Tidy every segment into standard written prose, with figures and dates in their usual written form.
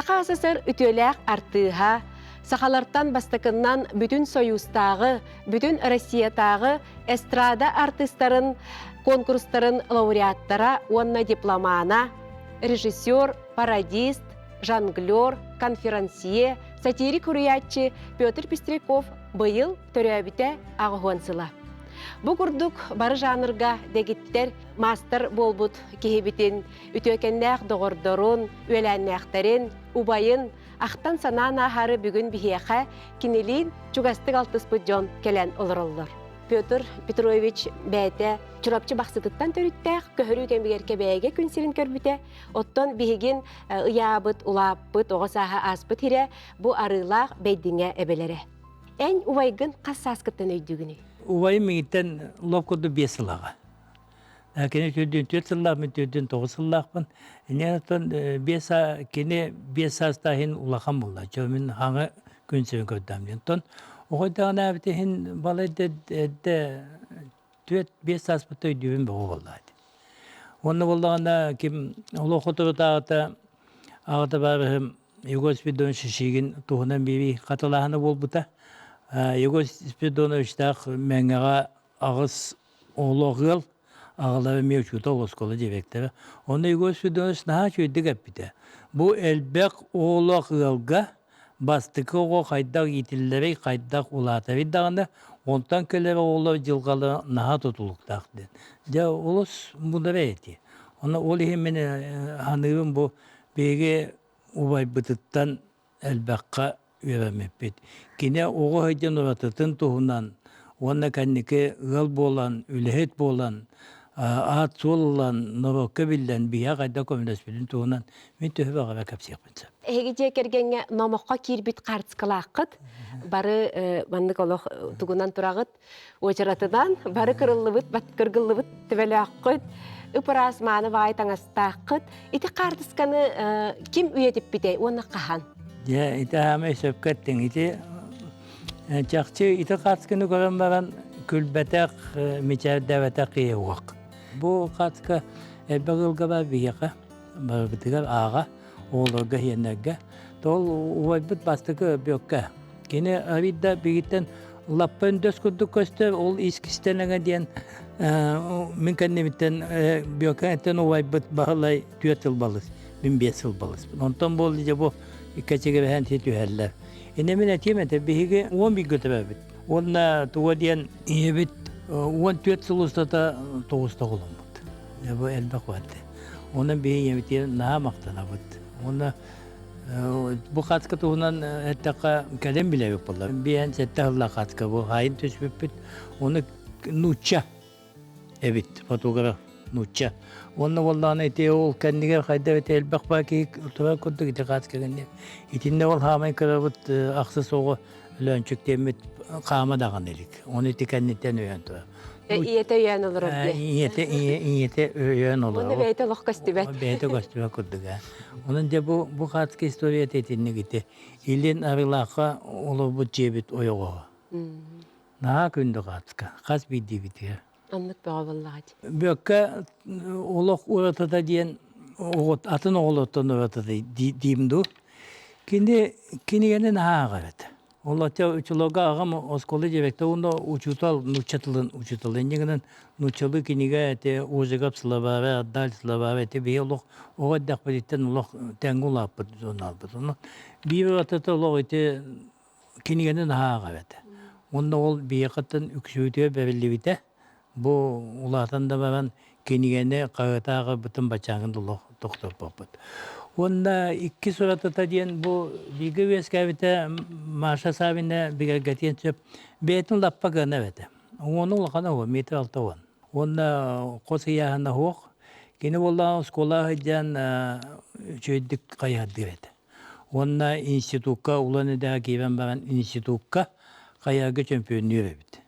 Саха СССР үтүөлээх артыыһа, сахалартан бастакыннан бүтүн Союзтааҕы, бүтүн Россиятааҕы эстрада артыыстарын конкурстарын лауреаттара уонна дипломана, режиссер, пародист, жонглер, конферансье, сатирик суруйааччы Петр Пестряков быйыл төрөөбүтэ 80 сыла. Бу курдук бары жанрга дэгиттэр маастар буолбут киһибитин үтүөкэннээх доҕордорун, үөлээннээхтэрин, убайын ахтан-санаан ааһары бүгүн биһиэхэ кинилиин чугастык алтыспыт дьон кэлэн олороллор. Петр Петрович бэйэтэ Чурапчы Бахсытыттан төрүттээх, көһөрүү кэмигэр Кэбээйигэ күн сирин көрбүтэ. Оттон биһигин ыйаабыт, улааппыт, оҕо сааһа ааспыт сирэ бу Арыылаах Бэйдиҥэ эбэлэрэ. Эн убайгын хас сааскыттан өйдүүгүнүй? Убайым миигиттэн лоп курдук 5 сылаҕа. Кини төрдүн 4 сыллаах, мин төрдүн 9 сыллаахпын. Инньэ оттон кини 5 саастаах иһин улахан буолла. Чо мин хаҥа күн сирин көрдөм диэн. Оттон оҕойдоҕун ээбит иһин балайда эрдэ 4-5 сааспыт өйдүүбүн бөҕө буолла. Уонна буоллаҕына ким олох хотурутааҕыта аҕата баарыһым Егор Спиридонович Шишигин туһунан биэрии хатылааһына буолбута. Егор Спиридоновичтаах Мэҥэҕэ аҕыс оҕолоох ыал, аҕалара эмиэ учуутал, оскуола директора. Онно Егор Спиридонович наһаа үчүгэйдик эппитэ. Бу элбэх оҕолоох ыалга бастакы оҕо хайдах иитиллэрий, хайдах улаатарый даҕаны, онтон кэлэр оҕолор дьылҕалара наһаа тутулуктаах диэн. Дьэ, олус муударай этии. Онно ол иһин мин саныыбын бу биһиги убайбытыттан элбэххэ үөрэммиппит. Кини оҕо сылдьан уратытын туһунан уонна кэнники ыал буолан, үлэһит буолан, аат-суол ылан, норуокка биллэн биһиэхэ хайдах көмөлөспүтүн туһунан мин төһө баҕарар кэпсиэхпин сөп. Эһиги дьиэ кэргэҥҥэ номоххо киирбит хаартыскалааххыт. Бары маннык олох тугунан тураҕыт? Уочаратынан бары кырыллыбыт, кыргыллыбыт төбөлөөххүт, ып-ыраас мааны баай таҥастааххыт. Ити хаартысканы ким үйэтиппитэй уонна хаһан? Дьэ, ити аамай сөпкө эттиҥ. Ити чахчы ити хаартысканы көрөн баран күлбэтэх, мичээрдээбэтэх киһи уох. Бу хаартыска элбэх ыалга баар биһиэхэ, барыбытыгар ааҕа, оҕолорго, иһиэннэргэ. Ол убайбыт бастакы Бүөккэ. Кини арыйда биһиттэн лаппа өндөс курдук көстөр, ол ис кистэлэҥэ диэн мин кэннибиттэн Бүөккэттэн убайбыт Баһылай 4 сыл балыс, мин 5 сыл балыспын. Онтон буолла дьэ бу кэчигирэһэн түһэллэр. Инэ мин этиэм этэ, биһиги 11 төрөөбүт. Уонна туга диэн ийэбит 14 сыл устата тоҕуста оҕоломмут. Дьэ бу элбэх барды. Онон биһи ийэбитигэр наһаа махтанабыт. Уонна бу хаска туһунан эттэххэ кэлин билэбит буолла. Биэһэн сэттэ сыллаах хаска бу хаайын түспүппүт. Ону нуучча эбит фотограф нуучча. Уонна буоллаҕына ити ол кэннигэр хайда эбит элбэх баа киһи турар курдук ити хаска кэннигэр. Итиннэ ол хаамай кырабыт ахсыс оҕо Өлөөнчүк диэммит хаама даҕаны илик. Ону ити кэнниттэн өйөөн турар. Ийэтэ өйөөн олорор диye. Ийэтэ ийэтэ өйөөн олорор. Уонна бэйэтэ олох көстүбэт. Бэйэтэ көстүбэт курдук ээ. Онон дьэ бу бу хаатыка историята итинник ити. Илин Арыылаахха олорбут дьиэбит ойоҕоһо. Наһаа күндү хаатыка. Хас биирдиибитигэр. Оннук бөҕө буоллаҕа дии. Бүөккэ олох уратыта диэн атын оҕолортон уратыта диим дуу. Кини кинигэни наһаа ааҕар этэ. Ол учуларга аҕам оскуола директор уонна учуутал нуучча тылын учуутала. Инньэ гынан нууччалыы кинигэ эти Ожегов словара, Даль словара эти биһи олох оҕо эрдэхпититтэн олох тэҥҥэ улааппыт журналбыт. Онон биир уратыта олох ити кинигэни наһаа ааҕар этэ. Уонна ол биһиэхэттэн үксүбүтүгэр бэриллибитэ. Бу улаатан да баран кинигэни хаһыаты ааҕарбытын баччааҥҥын да олох тохтоппоппут. Уонна иккис уратыта диэн бу бииргэ үөскээбитэ Маша Савина бигэргэтиэн сөп. Бэйэтин лаппа гына эбэтэ. Уону улахана уон, метр 60. Уонна хос ыйааһына суох. Кини буоллаҕына оскуола сылдьан үчүгэйдик хайыһардыыр этэ. Уонна институкка Улан Үдэҕэ киирэн баран институкка хайыһарга чөмпүйүннүүр эбит.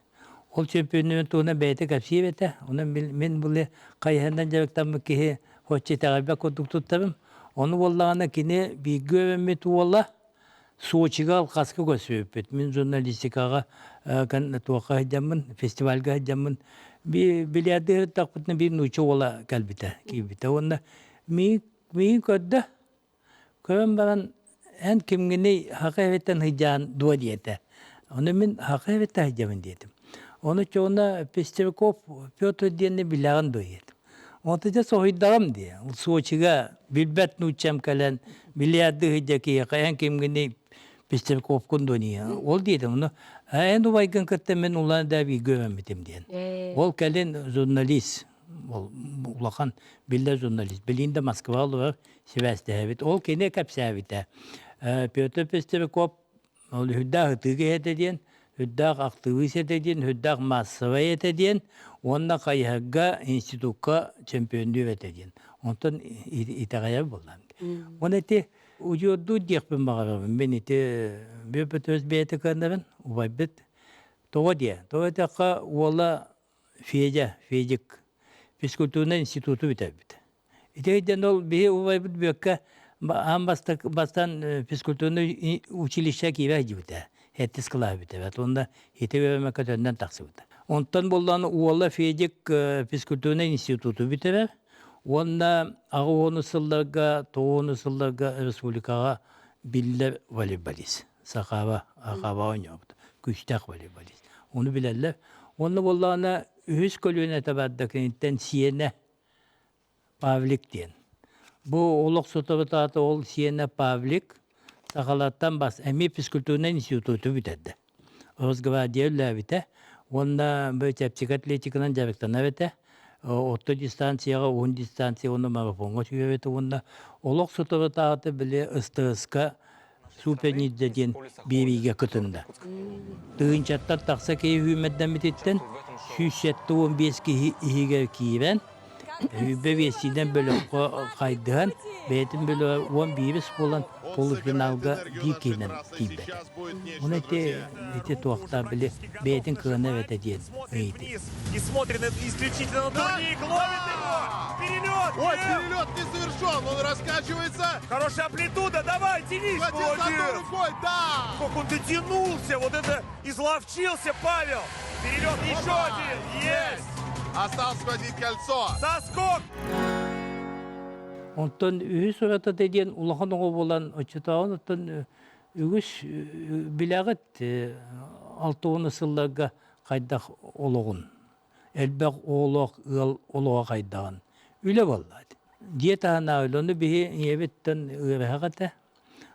Ол чөмпүйүннүүрүн туһунан бэйэтэ кэпсиир этэ. Онон мин били хайыһарынан дьарыктаммыт киһи оччо итэҕэйбэт курдук туттарым. Ону буоллаҕына кини бииргэ үөрэммит уола Сочига алҕаска көрсүбүппүт. Мин журналистикаҕа туохха сылдьаммын, фестивальга сылдьаммын бильярдыы сырыттахпытына биир нуучча уола кэлбитэ, киирбитэ. Уонна миигин көрдө. Көрөн баран. Эн кимҥиний хака эбиттэн сыдьаан дуо диэтэ. Ону мин хака эбиттэн сыдьабын диэтим. Ону чуона Пестряков Петр диэни билэҕин дуо диэтим. Онто дьэ соһуйдаҕым дии. Сочига билбэт нууччам кэлэн бильярды сыдьа киһиэхэ эн кимҥиний Пестряковкун дуо диэн. Ол диэтим. Ону эн убайгын кытта мин улаан да бииргэ үөрэммитим диэн. Ол кэлин журналист ол улахан биллэр журналист. Билигин да Москва олорор сибээстэһэбит. Ол кини кэпсээбитэ. Петр Пестряков ол үрдээх ытыы киһи этэ диэн, үрдээх актыбыыс этэ диэн, үрдээх массовай этэ диэн уонна хайыһарга институкка чемпионнуур этэ диэн. Онтон итэҕэйэр буоллаҕым. Уонна ити удьуордуур диэхпин баҕарабын. Мин ити Бүөп Петрович бэйэтэ кыаннарын убайбыт. Тоҕо диэ? Тоҕо диэтэххэ уола Федя, Федик физкультурнай институту бүтэрбит. Ити өйдөн ол биһи убайбыт Бүөккэ аан бастак бастаан физкультурнай училище киирэ сылдьыбыта. Сэттис кылааһы бүтэрбэт. Уонна ити үөрэммэккэ төннөн тахсыбыта. Онтон буоллаҕына уола Федик физкультурнай институту бүтэрэр. Уонна аҕа уону сылларга, тоҕуону сылларга республикаҕа биллэр волейболист. Сахаба, Ахаба оонньообут. Күүстээх волейболист. Ону билэллэр. Уонна буоллаҕына үһүс көлүөнэтэ барда киниттэн сиэнэ Павлик диэн. Бу олох соторутаата ол сиэнэ Павлик сахалартан бас эмиэ физкультурнай институту бүтэрдэ. Росгвардия үлэлээбитэ уонна бу чэпчэки атлетиканан дьарыктанар этэ. Орто дистанцияҕа, уһун дистанция уонна марафоҥҥа сүүрэр этэ уонна олох соторутааҕыта били СТС-ка Супер диэн биэриигэ кытынна. Тыһыынчаттан тахса киһи сүүмэрдэммититтэн 175 киһи иһигэр киирэн, сүүрбэ биэстиинэн бөлөххө хайдыһан, бэйэтин бөлөҕө уон биирис буолан полуфиналга биир киһинэн тиийбэтэ. Ону ити ити туохтаах били бэйэтин кыана эбэтэ диэн ыйытыы. И смотрит исключительно на турник, ловит его! Перелет! Ой, перелет не совершен, он раскачивается. Хорошая амплитуда, давай, тянись, Хватил с одной рукой, да! Как он дотянулся, вот это изловчился Павел. Перелет еще один, есть! Осталось схватить кольцо. Соскок! Онтон үһүс уратата диэн улахан оҕо буолан оччотооҕун оттон үгүс билэҕит 60 сылларга хайдах олоҕун, элбэх оҕолоох ыал олоҕо хайдаҕын үлэ буолла. Дьиэ таһынааҕы үлэ, ону биһи ийэбиттэн ыарыһах этэ.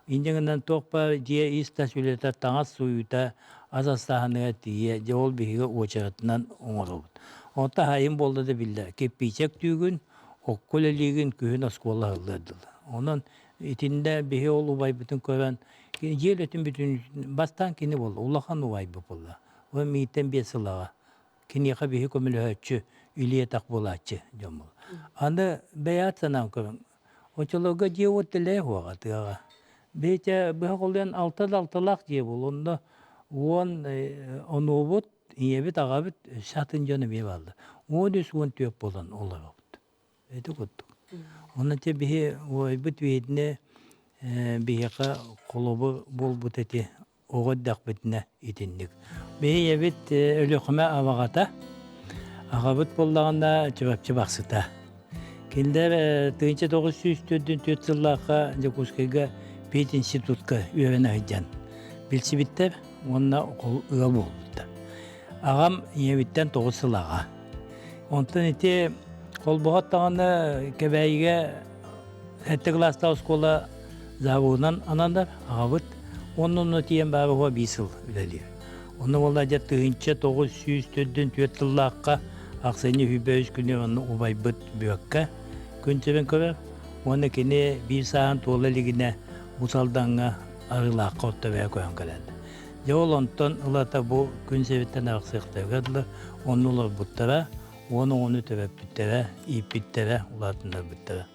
Инньэ гынан туох баар дьиэ ис-тас үлэтэ, таҥас сууйуута, ас астааһыныгар тиийэ, дьэ ол биһиги уочаратынан оҥоробут. Онтон хаһайын буолла да биллэр, кирпиичэк түүгүн, окко үлэлиигин, күһүн оскуола аһыллыар дылы. Онон итиннэ биһи ол убайбытын көрөн, дьиэ үлэтин бүтүн бастаан кини буолла, улахан убайбыт буолла. Ол миигиттэн биэс сылаҕа. Киниэхэ биһи көмөлөһөөччү, илии-атах буолааччы дьон буолла. Аны бэйэҕит санаан көрүҥ. Оччолорго дьиэ-уот дэлэйэ суоҕа тыаҕа. Биһитэ быһа холуйан алта да алталаах дьиэ буолуо. Онно уон онуобут, ийэбит, аҕабыт өссө атын дьон эмиэ бааллар. 13, 14 буолан олоробут. Ити курдук. Онон те биһи уойбут биһитинэ биһиэхэ холобур буолбут эти оҕо эрдэхпитинэ итинник. Биһи ийэбит Өлүөхүмэ абаҕата, аҕабыт буоллаҕына Чурапчы Бахсыта. Кинилэр 1944 сыллаахха Дьокуускайга пединститутка үөрэнэ сылдьан билсибиттэр уонна ыал буолбуттар. Аҕам ийэбиттэн 9 сыл аҕа. Онтон ити холбоһот даҕаны Кэбээйигэ сэттэ кылаастаах оскуола заводунан ананар аҕабыт уонна онно тиийэн баара уһуо биир сыл үлэлиир. Онно буолла дьэ 1944 сыллаахха ахсынньы 23 күнү онно убайбыт Бүөккэ күн сирин көрөр уонна кини биир сааһын туола илигинэ Уус Алдаҥҥа Арыылаахха орто бэйэ көһөн кэлэллэр. Дьэ ол онтон ылата бу күн сириттэн арахсыахтарыгар дылы онно олорбуттара, уон оҕону төрөппүттэрэ, ииппиттэрэ, улаатыннарбыттара.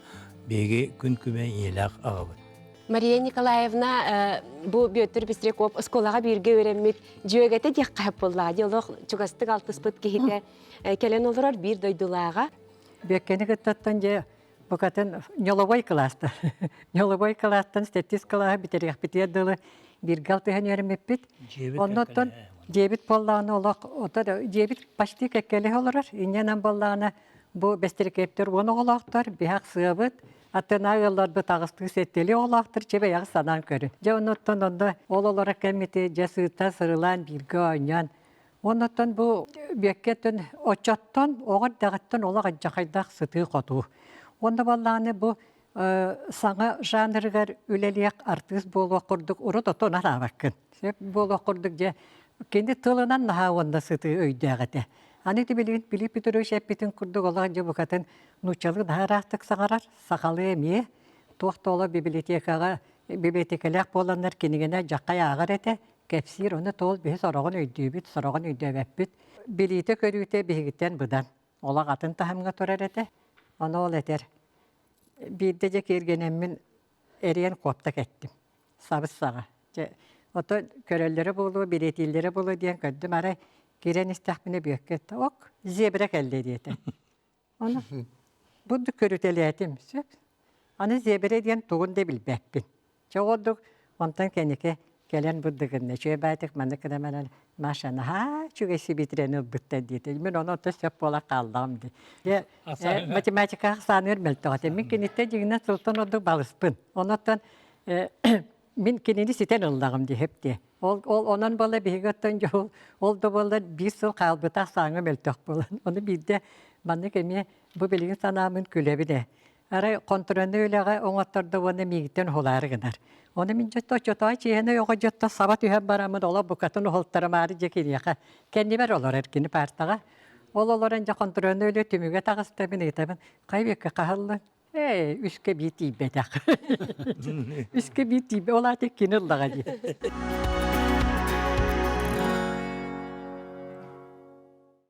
Биһиги күн күбэй ийэлээх аҕабыт. Мария Николаевна бу Бүөтүр Пестряков оскуолаҕа бииргэ үөрэммит дьүөгэтэ диэххэ сөп буоллаҕа дии олох чугастык алтыспыт киһитэ кэлэн олорор биир дойдулааҕа. Бүөккэни кыттаттан дьэ букатын ньолобой кылаастан ньолобой кылаастан сэттис кылааһы бүтэриэхпитигэр дылы бииргэ алтыһан үөрэммиппит. Оннуттан дьиэбит буоллаҕына олох ото дьиэбит почти кэккэлэһэ олорор. Инньэнэн буоллаҕына бу бэстирикиэптэр уон оҕолоохтор, биһах сыабыт. Аттына ыалларбыт аҕыстыы сэттэлии оҕолоохтор чэ бэйэҕит санаан көрүн. Дьэ оннуттан онно ол олоро кэммити дьэ сыыттан сырылаан бииргэ оонньоон Оннуттан бу Бүөккэттэн оччоттон оҕо эрдэҕиттэн олох алдьархайдаах сытыы-хотуу. Уонна буоллаҕына бу саҥа жанрыгар үлэлиэх артыыс буолуох курдук урут отон араабаккын. Сөп буолуох курдук дьэ кини тылынан наһаа уонна сытыы өйдөөх этэ. Аны ити билигин Филипп Петрович эппитин курдук олох дьэ букатын нууччалыы наһаа ыраахтык саҥарар, сахалыы эмиэ. Туох да олох библиотекаҕа библиотекалаах буоланнар кинигэнэ дьаххай ааҕар этэ, кэпсиир, ону тоол биһи сороҕун өйдүүбүт, сороҕун өйдөөбөппүт. Билиитэ-көрүүтэ биһигиттэн быдан. Олох атын таһымҥа турар этэ. Ону ол этэр. Биирдэ дьэ киэргэнэммин эриэн куопта кэттим. Сабыс-саҕа. Дьэ, ото көрөллөрө буолуо, билиэтииллэрэ буолуо диэн көрдүм арай киирэн истэхпинэ Бүөккэ эттэ, ок, зебра кэллэ диэтэ. Ону бурдук көрүтэлээтим, сөп. Аны зебра диэн тугун да билбэппин. Чэ ордук онтон кэнники кэлэн бурдугунна үчүгэй баайтык маннык гына манан Маша наһаа үчүгэй сибиитирэни ылбыттар диэтэ. Мин ону онтон сөп буола хааллаҕым дии. Дьэ математикаҕа сааныыр мөлтөх этим. Мин киниттэн дьиҥинэн сылтан ордук балыспын. Онон мин кинини ситэн ыллаҕым дии сөп дии. Ол, ол онон буолла биһиги оттон дьол ол да буоллар биир сыл хаалбытах сааҥа мөлтөх буолан. Ону биирдэ маннык эмиэ бу билигин санаамын күлэбин ээ. Арай хонтуруоннай үлэҕэ оҥоттордо уонна миигиттэн уһулаары гынар. Ону мин дьотто оччотоо чиэһинэй оҕо дьотто саба түһэн бараммын олох букатын уһултарымаары дьэ киниэхэ кэннибэр олорор кини паартаҕа. Ол олорон дьэ хонтуруоннай үлэ түмүгэ таҕыста мин ыытабын хайа бүөккэ хаһыллын Ээ, үскэ биир тиийбэтэх. Үскэ биир тиийбэ, ол аата кини ыллаҕа дии.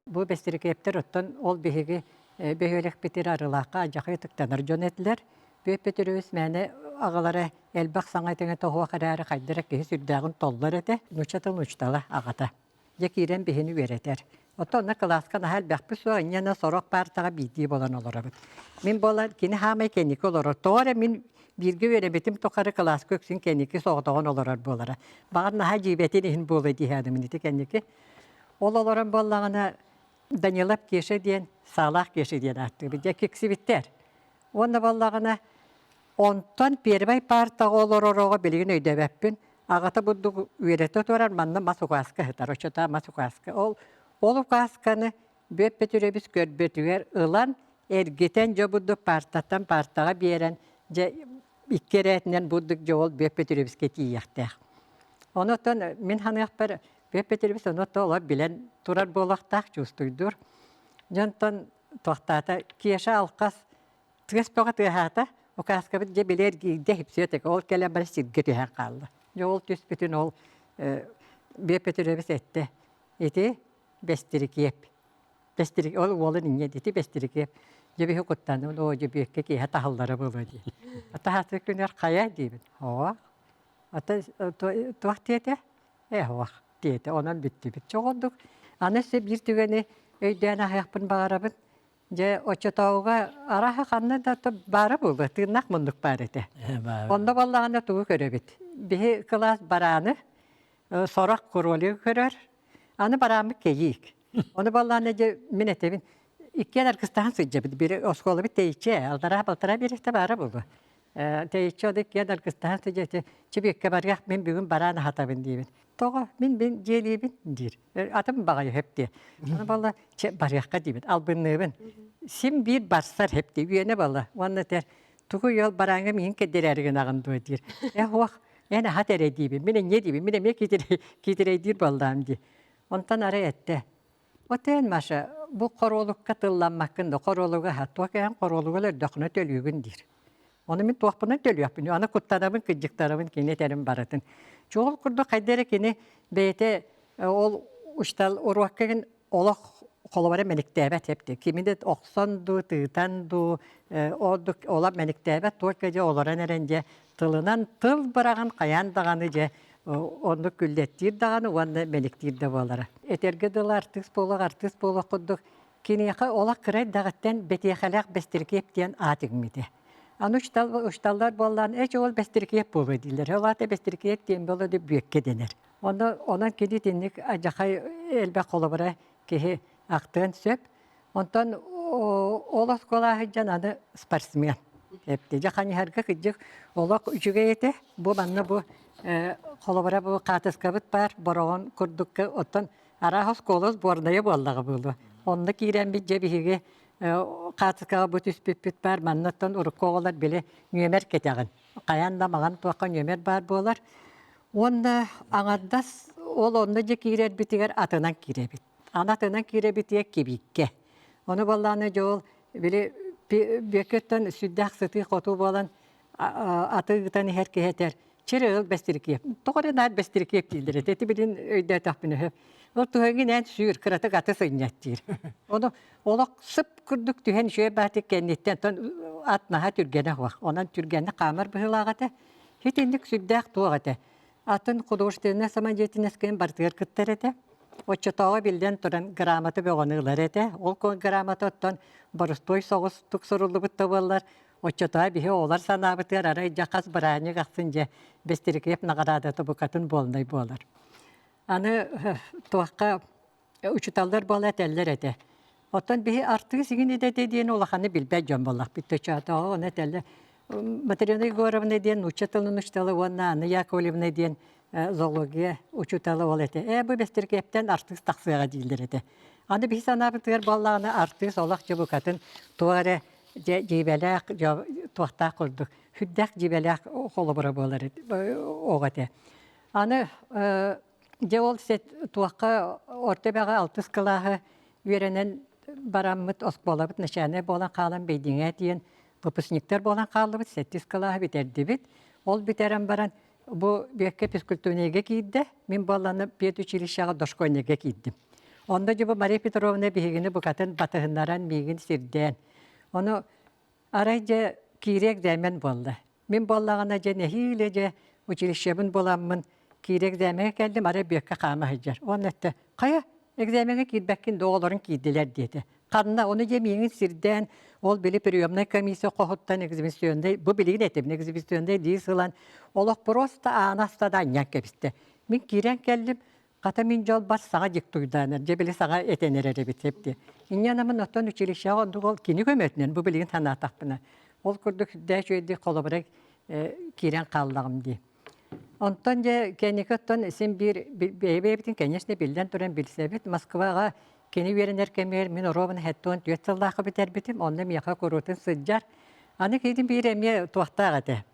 Бу бэстирикиэптэр оттон ол биһиги бөһүөлэкпитигэр Арыылаахха алдьархай ытыктанар дьон этилэр. Бүөт Петрович мээнэ аҕалара элбэх саҥа этиҥэ тоһуох эрээри хайдара киһи сүрдээҕин толлор этэ. Нуучча тыл нуучтала аҕата. Дьэ киирэн биһини үөрэтэр. Оттон онно кылааска наһаа элбэхпит суох, инньэ сорох паартаҕа биирдии буолан олоробут. Мин буолан кини хаамай кэнники олорор. Тоҕо эрэ мин бииргэ үөрэммитим тухары кылааска үксүн кэнники соҕотоҕун олорор буолара. Баҕар наһаа дьиибэтин иһин буолуо дии саныыбын ити кэнники. Ол олорон буоллаҕына Данилов Кеша диэн, Саалаах Кеша диэн ааттыыбыт. Дьэ киксибиттэр. Уонна буоллаҕына Онтон первай паартаҕа олорор оҕо билигин өйдөөбөппүн. Аҕата бурдук үөрэтэ турар, манна мас указка сытар, оччотоо мас указка. Ол, ол указканы Бүөт Петрович көрбөтүгэр ылан, эргитэн дьэ бурдук паартаттан паартаҕа биэрэн, дьэ икки эрээтинэн бурдук дьэ ол Бүөт Петровичка тиийиэхтээх. Онон мин саныахпар Бүөт Петрович ону олор билэн турар буолуохтаах, чувствуйдуур. Дьонтон туохтаата Кеша алхас Тыас бөҕө тыаһаата, указкабыт дьэ били эргиирдэ хипсиэтик, ол кэлэн бары сиргэ түһэн хаалла. Дьэ ол түспүтүн ол Биэ Петрович эттэ, ити Бэстирикиэп. Бэстирик ол уолун инньэ ити Бэстирикиэп. Дьэ биһи куттанныбын, оо дьэ Бүөккэ киэһэ таһыллара буолуо дии. Таһааты күнүгэр хайа диибин. Оо. Ата туох диэтэ? Ээ суох диэтэ. Онон бүттүбүт. Чоҕурдук. Аны өссө биир түгэни өйдөөн аһыахпын баҕарабын. Дьэ, оччотооҕуга арааһа ханна да баара буолуо, тыыннаах муннук баар этэ. Онно буоллаҕына тугу көрөбүт? Биһи кылаас барааны, сорох кролигы көрөр, аны барааммыт кэйиик. Ону буоллаҕына дьэ мин этэбин, иккиэн аргыстаһан сылдьабыт. Бири оскуолабыт тэйиччи ээ, алтараа-балтараа биэрэстэ баара буолуо. Тэйиччи ону иккиэн аргыстаһан сылдьа чибиэккэ барыах, мин бүгүн бараан аһатабын диибин. Тоҕо? Мин мин дьиэлиибин диир. Атым баҕайы сөп диэ. Аны буолла чэ барыахха диибин, албынныыбын. Син биир барсар сөп дии, үөнэ буолла. Уонна этэр, тугу ыал барааҥҥа миигин кэрдэрээри гынаҕын дуо диир. Э суох, эн аһат эрэ диибин, мин инньэ диибин, мин эмиэ киитирэйдиир буоллаҕым дии. Онтон арай эттэ, вот эн, Маша, бу хоруолукка тылламмаккын да, хоруолугу аһат, туох эн хоруолугу өлөрдөххүнэ төлүүгүн диир. Ону мин туохпунан төлүөхпүн, аны куттанабын, кыдьыктарабын, кини этэрин барытын. Чуол курдук хайда эрэ кини бэйэтэ ол учтал уруокка олох холобура мэниктээбэт эпти. Кими да охсон дуу, тыытан дуу, ордук ола мэниктээбэт, только дьэ олорон эрэн дьэ тылынан тыл быраҕан хайаан даҕаны дьэ оннук күллэттиир даҕаны уонна мэниктиир да буолара. Этэргэ дылы артыыс буолуох, артыыс буолуох курдук Киниэхэ олох кыра эрдэҕиттэн бэтиэхэлээх Бэстирикиэп диэн аат иҥмитэ. Аны учталлар буоллаан, эч ол Бэстирикиэп буолуо дииллэр. Ол аата Бэстирикиэп диэн буолуо диэн Бүөккэ дэнэр. Онно онон кини итинник адьахай элбэх холобура киһи ахтыан сөп. Онтон ол оскуола сылдьан аны спортсмен. Эпти. Дьэ ханьыһарга кырдьык олох үчүгэй этэ. Бу манна бу холобура бу хаатыскабыт баар бороҕон курдукка оттон араас оскуола сборная буоллаҕа буолуо. Онно киирэммит дьэ биһиги хаатыскаҕа бу түспүппүт баар маннаттан урукку оҕолор били нүөмэр кэтэҕин. Хайаан да маҕан туохха нүөмэр баар буолар. Уонна аҥардас ол онно дьэ киирэрбитигэр атынан киирэбит. Аны атынан киирэбитигэр кибииккэ. Ону буоллаҕына дьэ ол били Бүөккэттэн сүрдээх сытыы-хотуу буолан аты ыытан иһэр киһи этэр чир ыал бэстирикиэп. Тоҕо эрэ наар бэстирикиэп дииллэр этэ. Ити билин өйдөөтөхпүнэ үһү. Ол туһаҥын эн сүүр, кыратык аты сынньат диир. Ону олох сып курдук түһэн үчүгэй баатык кэнниттэн тон ат наһаа түргэнэ суох. Онон түргэнник хаамар быһыылаах этэ. Итинник сүрдээх туох этэ. Атын художественнай самодеятельноскайын барытыгар кыттар этэ. Оччотооҕу биллэн туран грамота бөҕөнү ылар этэ. Ол грамота оттон боростуой соҕустук суруллубут да буоллар, оччотооҕу биһи оҕолор санаабытыгар арай дьэ хас бырааһынньык ахсын дьэ Бэстирикиэп наҕараадата букатын буолнай буолар. Аны туохха учууталлар буола этэллэр этэ. Оттон биһи артыыс игин идэтэ диэн улаханы билбэт дьон буоллахпыт. Төчөөтөҕө ону этэллэр. Матрена Егоровна диэн нуучча тылын учуутала уонна Анна Яковлевна диэн зоология учуутала ол этэ. Ээ бу Бэстиркиэптэн артыыс тахсыаҕа дииллэр этэ. Аны биһи санаабытыгар буоллаҕына артыыс олох дьыбыкатын туох эрэ дьэ дьиибэлээх туохтаах курдук сүрдээх дьиибэлээх холобура буолар оҕо этэ. Аны Дьэ ол туохха орто эбэҕэ алтыс кылааһы үөрэнэн бараммыт оскуолабыт начальнай буолан хаалан Бэйдиҥэ диэн выпускниктар буолан хааллыбыт, сэттис кылааһы бүтэрдибит. Ол бүтэрэн баран бу Бүөккэ физкультурнайга киирдэ, мин буоллаҕына педучилищеҕа дошкольнайга киирдим. Онно дьэ бу Мария Петровна биһигини букатын батыһыннаран миигин сирдээн. Ону арай дьэ киирии экзамен буолла. Мин буоллаҕына дьэ нэһиилэ дьэ училищебын буламмын киирэ экзамеҥҥа кэллим, арай Бүөккэ хаама сылдьар. Уонна эттэ, хайа, экзамеҥҥа киирбэккин да оҕолорун киирдилэр диэтэ. Ханна, ону дьэ миигин сирдээн, ол били приемнай комиссия хоһуттан экзаменационнай, бу билигин этим, экзаменационнай лиис ылан, олох просто аана аста да анньан кэбистэ. Мин киирэн кэллим, Хата мин дьолбор саҥа диктуйдаанар, дьэ били саҥа этэн эрэр эбит сөп дии. Инньэ анамын оттон училищеҕа оннук ол кини көмөтүнэн бу билигин санаатахпына ол курдук сүрдээх үчүгэйдик холобура киирэн хааллаҕым дии. Онтон дьэ кэнники оттон син биир бэйэ-бэйэбитин конечно биллэн туран билсэбит. Москваҕа кини үөрэнэр кэмигэр мин оруобуна 74 сыллаахха бүтэрбитим. Онно миэхэ куруутун сылдьар. Аны киһитин биир эмиэ туохтаах этэ.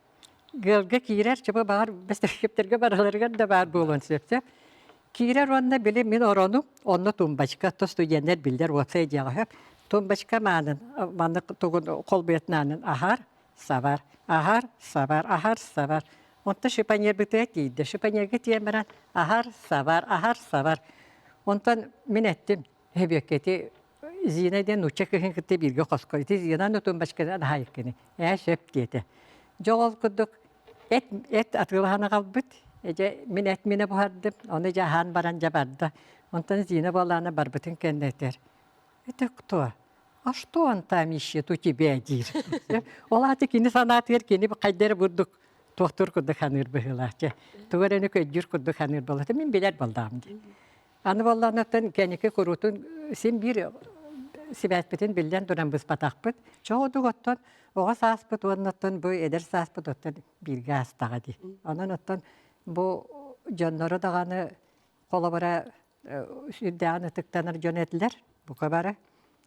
Ыалга киирэр, чобо баҕар бэстэркэптэргэ бараларыгар да баар буолуон сөп сөп. Киирэр уонна били мин орону, онно тумбочка, то студеннар биллэр уопсай дьиэҕэ сөп. Тумбочка маанын, маннык тугун холбуйатын аанын аһар, сабар, аһар, сабар, аһар, сабар. Онто шипонербытыгар тиийдэ. Шипонерга тиийэн баран аһар, сабар, аһар, сабар. Онтон мин эттим, Эбиэккэ ити Зина диэн нуучча кыыһын кытта бииргэ хоско ити Зинаны тумбочканы аһаайыккыны ээ сөп диэтэ. Дьэ ол курдук эт эт атыылаһан аҕалбыт. Дьэ мин эт минэ буһардым. Ону дьэ аһаан баран дьэ барда. Онтон Зина буоллаҕына барбытын кэннэ этэр. Это кто? А что он там ищет у тебя диир. Ол аата кини санаатыгар кини хайда эрэ бурдук туохтуур курдук саныыр быһыылаах. Дьэ тугу эрэни көйдүүр курдук саныыр буолла. Мин билэр буоллаҕым дии. Аны буоллаҕына кэнники куруутун син биир сибээспитин биллэн туран быспатахпыт. Чоҕудук оттон оҕо сааспыт уонна оттон бу эдэр сааспыт оттон бииргэ аастаҕа дии. Онон оттон бу дьоннору даҕаны холобура сүрдээҕин ытыктанар дьон этилэр бука бары.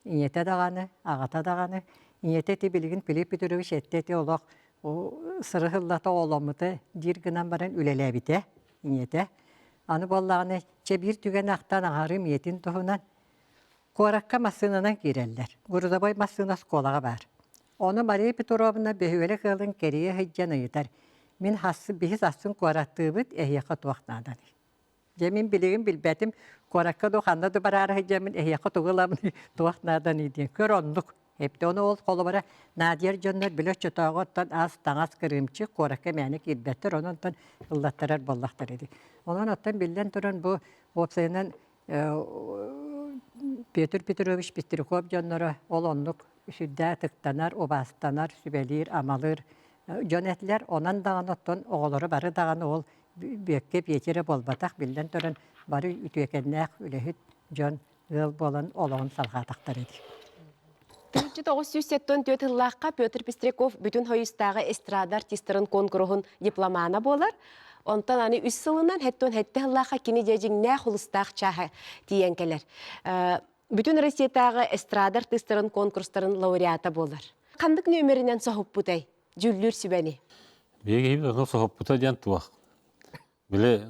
Ийэтэ даҕаны, аҕата даҕаны. Ийэтэ ити билигин Филипп Петрович эттэ ити олох сырыһыллата оҕоломмута диир гынан баран үлэлээбитэ ийэтэ. Аны буоллаҕына, чэ биир түгэн ахтан аҕарым ийэтин туһунан куоракка массыынанан киирэллэр. Грузовой массыына оскуолаҕа баар. Ону Мария Петровна бөһүөлэк ыалын кэрийэ сылдьан ыйытар: «Мин хассын, биһи сарсын куораттыыбыт, эһиэхэ туох нааданый?» Дьэ мин билигин билбэтим, куоракка дуу ханна да бараары сылдьаммын эһиэхэ тугу ылабыный, туох нааданый диэн. Көр оннук. Эптэ ону ол холобура наадыйар дьоннор били оччотооҕу оттон ас, таҥас кырыымчык куоракка мээнэ киирбэттэр, онон оттон ыллаттарар буоллахтара дии. Онон оттон биллэн туран бу уопсайынан Петр Петрович Пестряков дьонноро ол оннук сүрдээх ытыктанар, убаастанар, сүбэлиир, амалыыр дьон этилэр. Онон даҕаны оттон оҕолоро бары даҕаны ол Бүөккэ Петя эрэ буолбатах, биллэн туран бары үтүөкэннээх үлэһит дьон ыал буолан олоҕун салҕаатахтара дии. 1974 сыллаахха Петр Пестряков бүтүн Союзтааҕы эстрада артистарын куонкуруһун дипломана буолар. Онтон аны үс сылынан хэттон хэтте сыллаахха кини дьэ дьиҥнээх улустаах чааһа тиийэн кэлэр. Бүтүн Россиятааҕы эстрада артыыстарын конкурстарын лауреата буолар. Ханнык нүөмэринэн соһуппутай дьүүллүүр сүбэни? Биһиги ону соһуппута диэн туох. Били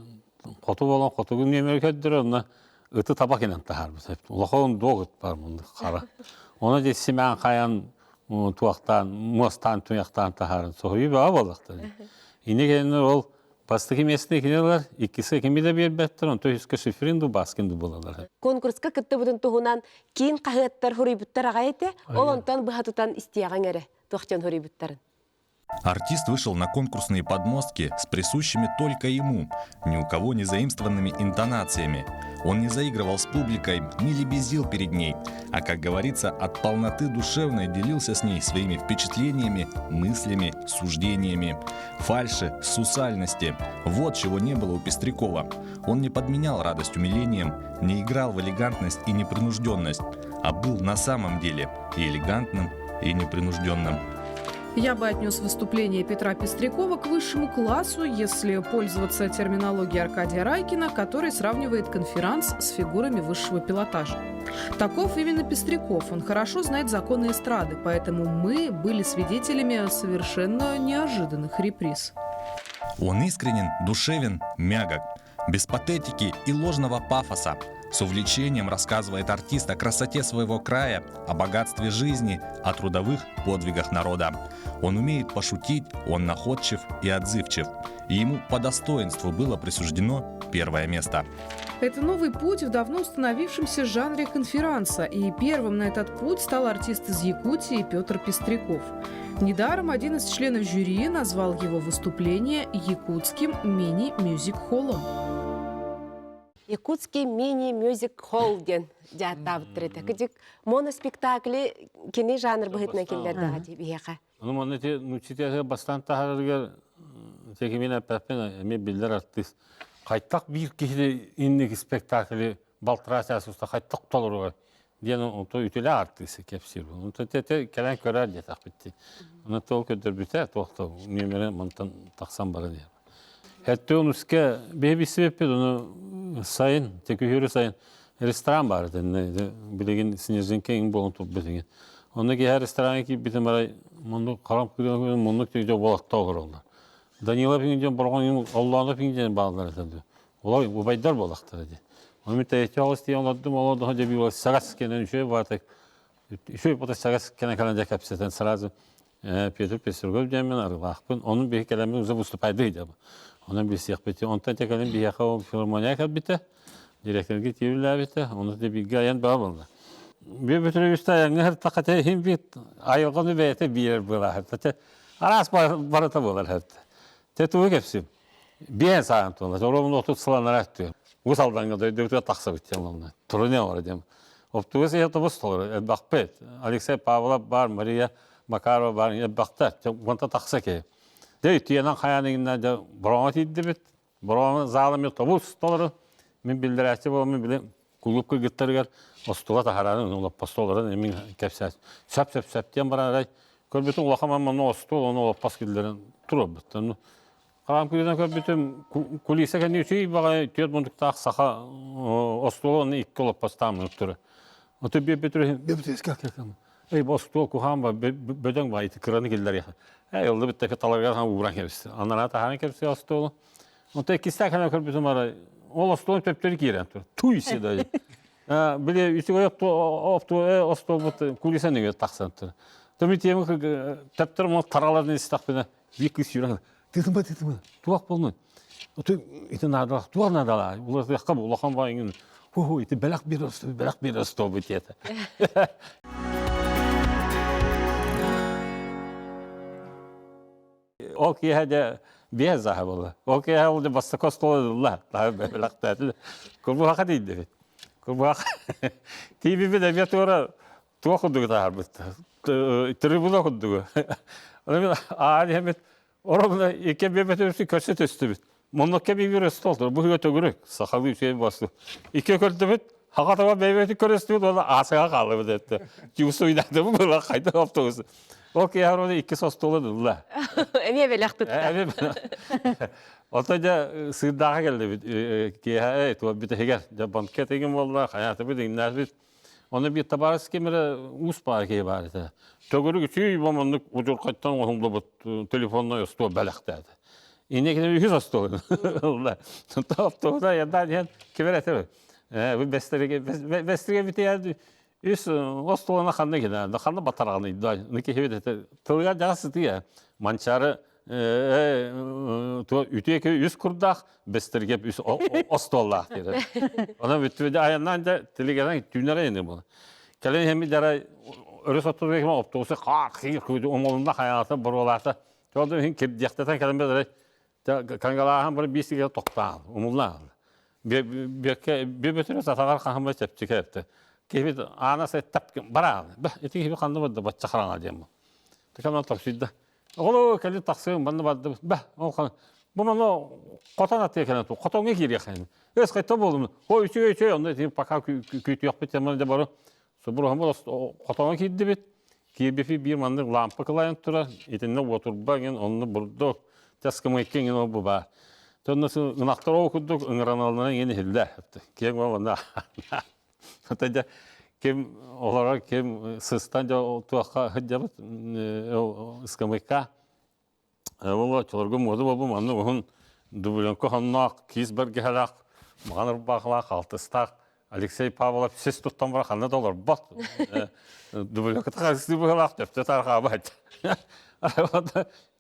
хоту буолан хотугу нүөмэри көрдөрөр, онно ыты таба кэнэн таһаарбыт. Улахан дуох ыт бар муннук хара. Оны дьэ симээн хайан туохтаан, муостаан, туйахтаан таһааран соһуйуу бөҕө буоллахтар. Ини кэннэ ол бастакы миэстэни кини ылар, иккиси кими да биэрбэттэр, онтон үһүскэ Шифрин ду Баскин ду буолаллар. Конкурска кыттыбытын туһунан киин хаһыаттар хоруйбуттар аҕай этэ. Ол онтон быһа тутан истиэҕиҥ эрэ туох дьон хоруйбуттарын. Артист вышел на конкурсные подмостки с присущими только ему, ни у кого не заимствованными интонациями. Он не заигрывал с публикой, не лебезил перед ней, а, как говорится, от полноты душевной делился с ней своими впечатлениями, мыслями, суждениями. Фальши, сусальности – вот чего не было у Пестрякова. Он не подменял радость умилением, не играл в элегантность и непринужденность, а был на самом деле и элегантным, и непринужденным. Я бы отнес выступление Петра Пестрякова к высшему классу, если пользоваться терминологией Аркадия Райкина, который сравнивает конферанс с фигурами высшего пилотажа. Таков именно Пестряков. Он хорошо знает законы эстрады, поэтому мы были свидетелями совершенно неожиданных реприз. Он искренен, душевен, мягок, без патетики и ложного пафоса. С увлечением рассказывает артист о красоте своего края, о богатстве жизни, о трудовых подвигах народа. Он умеет пошутить, он находчив и отзывчив. И ему по достоинству было присуждено первое место. Это новый путь в давно установившемся жанре конферанса. И первым на этот путь стал артист из Якутии Петр Пестряков. Недаром один из членов жюри назвал его выступление якутским мини-мюзик-холлом. Якутский мини-мюзик-холл диэн дьааттаабыттар этэ. Кыдьык моноспектакли кини жанр быһыытынан киллэрдэҕэ дии биһиэхэ. Ону манна ити нучча бастаан таһаарарыгар текимин эппэппин эмиэ биллэр артыыс. Хайтах биир киһи инники спектакли балтараа чаас уста хайтах толоруга диэн онто үтүлэ артыысы кэпсиир. Онто тете кэлэн көрөр диэтэхпит. Оны тол көрдөрбүтэ туохта нүөмэрэ мантан тахсан баран иһэр. Хэттэ уске бэбисиппит ону сайын, текүһүрү сайын ресторан бар этэ. Билигин Снежинка иҥ буолан турбут иҥин. Онно киһи рестораҥҥа киирбитим арай муннук харам күрүөн муннук түйдэ буолатта олороллор. Данила пиҥден борҕон Оллоонов пиҥден бааллар этэ. Олор убайдар буолахтара дии. Оны мен тэйэччи олус тиийэн олордум, олордоһо дьэ биир сагас кэнэн үчүгэй баатык үчүгэй бата сагас кэнэн кэлэн дьэ кэпсэтэн сразу Петр Пестрогов диэммин арыылаахпын. Онун биһи кэлэммин уже выступайды дьаба. Онон билсиэхпит. Онтон те кэлин биһиэхэ ол филармония кэлбитэ. Директорга тиийбилээбитэ. Ону да бииргэ айан баа буолла. Бир бүтүрүбүстэ айаҥҥа сыртахха те иһин бит айылҕаны бэйэтэ биэрэр буолаахыт. Те араас барыта буолар хэтте. Те тугу кэпсим. Биэн саан туола. Оромун отут сыланара өттү. Ус алданга дойдубутугар тахсабыт диэн олонна. Туруне олор диэн. Оптугус автобус толору элбэхпит. Алексей Павлов бар, Мария Макарова бар, элбэхтэр. Онта тахса ки. Дэ үтүөнэн хайаан иҥинэ дэ бороҥо тиийдибит. Бороҥо заалым автобус толору. Мин биллэрээччи буоламмын били кулууп кыргыттарыгар остуола таһааран олоппос олорон мин кэпсээс. Сөп сөп сөп диэн баран арай көрбүтүм улахан манна остуол ону олоппос киллэрэн туруорбуттар. Хараам кыынан көрбүтүм, кулиса кэнни үчүгэй баҕайы түөрт муннуктаах саха остуола уонна икки олоппостааммын турар. Ото Эй, бу остуол куһаан ба бөдөҥ ба ити кыраны киллэриэхэ. Эй, ыллыбыт тэпи таларгар хан ууран кэбистэ. Анараа таһаан кэбистэ остуолу. Онто иккистээх кэнэ көрбүтүм арай ол остуолун төптөрү киирэн тур. Туй сида. Били үчүгэй остуолбут кулиса нөҥүө тахсан тур. Төмү тиэмэ төптөр мо тараларын истэхпинэ биир кыыс сүүрэн тыытыма тыытыма туох буолнуй Оту ити наадалаах туох наадалаах уларытыахха улахан баайыҥын ху ити бэлэх биэр бэлэх биэр остуолбут диэтэ ол киэһэ дьэ биэс заһа буолла ол киэһэ ол дьэ бастакы остуол ылла бэлэхтээтилэр курбуһаха тиийдибит курбуһах тиийбиппит эмиэ туора туох курдугу таһаарбыт трибуна курдугу аан иһэммит оробуна икки биэбэтибит көрсө түстүбүт моннокка биир остуол бу үө төгүрүк сахалыы үчүгэй буолсу икки көрдүбүт. Хакатаба бэйбэти көрөстүбүт уонна аасыга хааллыбыт этте. Чувствуйдатыбы была хайда автобус. Ол киһи оны икки остуолун ылла. Эмиэ бэлэх тутта. Эмиэ Ото дьэ сыырдааҕа кэллибит киэһэ туо бүтэһигэр дьэ банкет игин буолла хайаатыбыт иҥнээбит Оны биир табаарыс ким эрэ уус баар киһи баар этэ. Төгүрүк үчүй бомоннук удьурхайтан оҥоһуллубут телефонной остуол бэлэхтээтэ. Инне кини үһүс остуол ылла. Топтууда яндан иһэн ким эрэ этэ. Э бу бэстерге бэстерге битиэ үс остуолана ханна гина ханна батарҕаны да киһи этэ тылыгар дьаҕа сытыа манчары үтүө үс курдаах бэстэргэ үс остуоллаах диэн. Онон бүттүбүт айаннаан дьэ тилигэрэн түүнэрэ ини була. Кэлин хеми дара өрүс оттуга ким автобусы хаах хиир умолунна хайаата боруолаата. Жолду иһин кирдиэхтэтэн кэлэн бэдэрэ кангалааһан бары биир сигэ тохтаан умуллаан. Биэкке бөтөрө сатаҕар хаһан чэпчэки эпте. Киһибит аана сай тап бараан. Ити киһи ханна барда бачча хараҥа диэн бу. Тыкаман тохсуйда. Оҕолор кэлин тахсыым, манна бардыбыт. Бә, ол бу манна хотон аттыга кэлэн ту, хотоҥҥо киириэххин. Өс хайта буолум. О, үчүгэй үчүгэй, онно ити пока күүтүөхпүт теманы да бары субуруһаммыт хотоҥҥо киирдибит. Киирбипи биир маннык лампа кылайан турар, итиннэ уотурба иҥин, онно бурдук, таскымайка иҥин ол бу баар. Тонно ынахтар ол курдук ыҥыраналлара иҥин иһиллэр. Киэҥ уол Ата ким олорор ким сыстан туохха сылдьабыт ыскамыйка ол оччолорго муода буолбум маннык уһун дубленка хонноох киис бэргэһэлээх маҕан ырбаахылаах алтыстаах Алексей Павлов сис туттан баран ханна да олорбот дубленката харыстыы быһалаах төптө тарҕаабат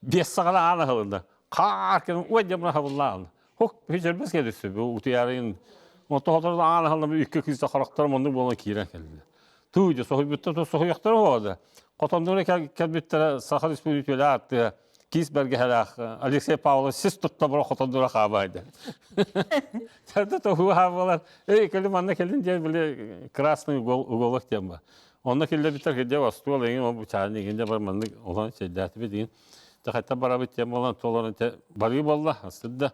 биэс саҕана аан аһылынна хаар кем ой дьамна хабыллаан Хук хүчэрбэс кэлисси бу утуйарын Онтоһоторун аан аһыллан икки кыыса харахтарым оннук буолан киирэн кэллилэр. Туу дьэ соһуйбуттар соһуйахтара буолла. Хотоннору кэлбиттэрэ Саха Республикатын артыа киис бэргэһэлээх Алексей Павлович сис тутта бара хотоннора хаабайды. Сэрдэ тоһуха буолар. Эй, кэлин манна кэлин диэн били красный уголок диэн бар. Онно киллэрбиттэр кирдэ остуол эҥин ол бучааны эҥин де бар маннык олон чэйдээтибит игин. Тахайта барабыт диэн буолан толорон барыы буолла астырда.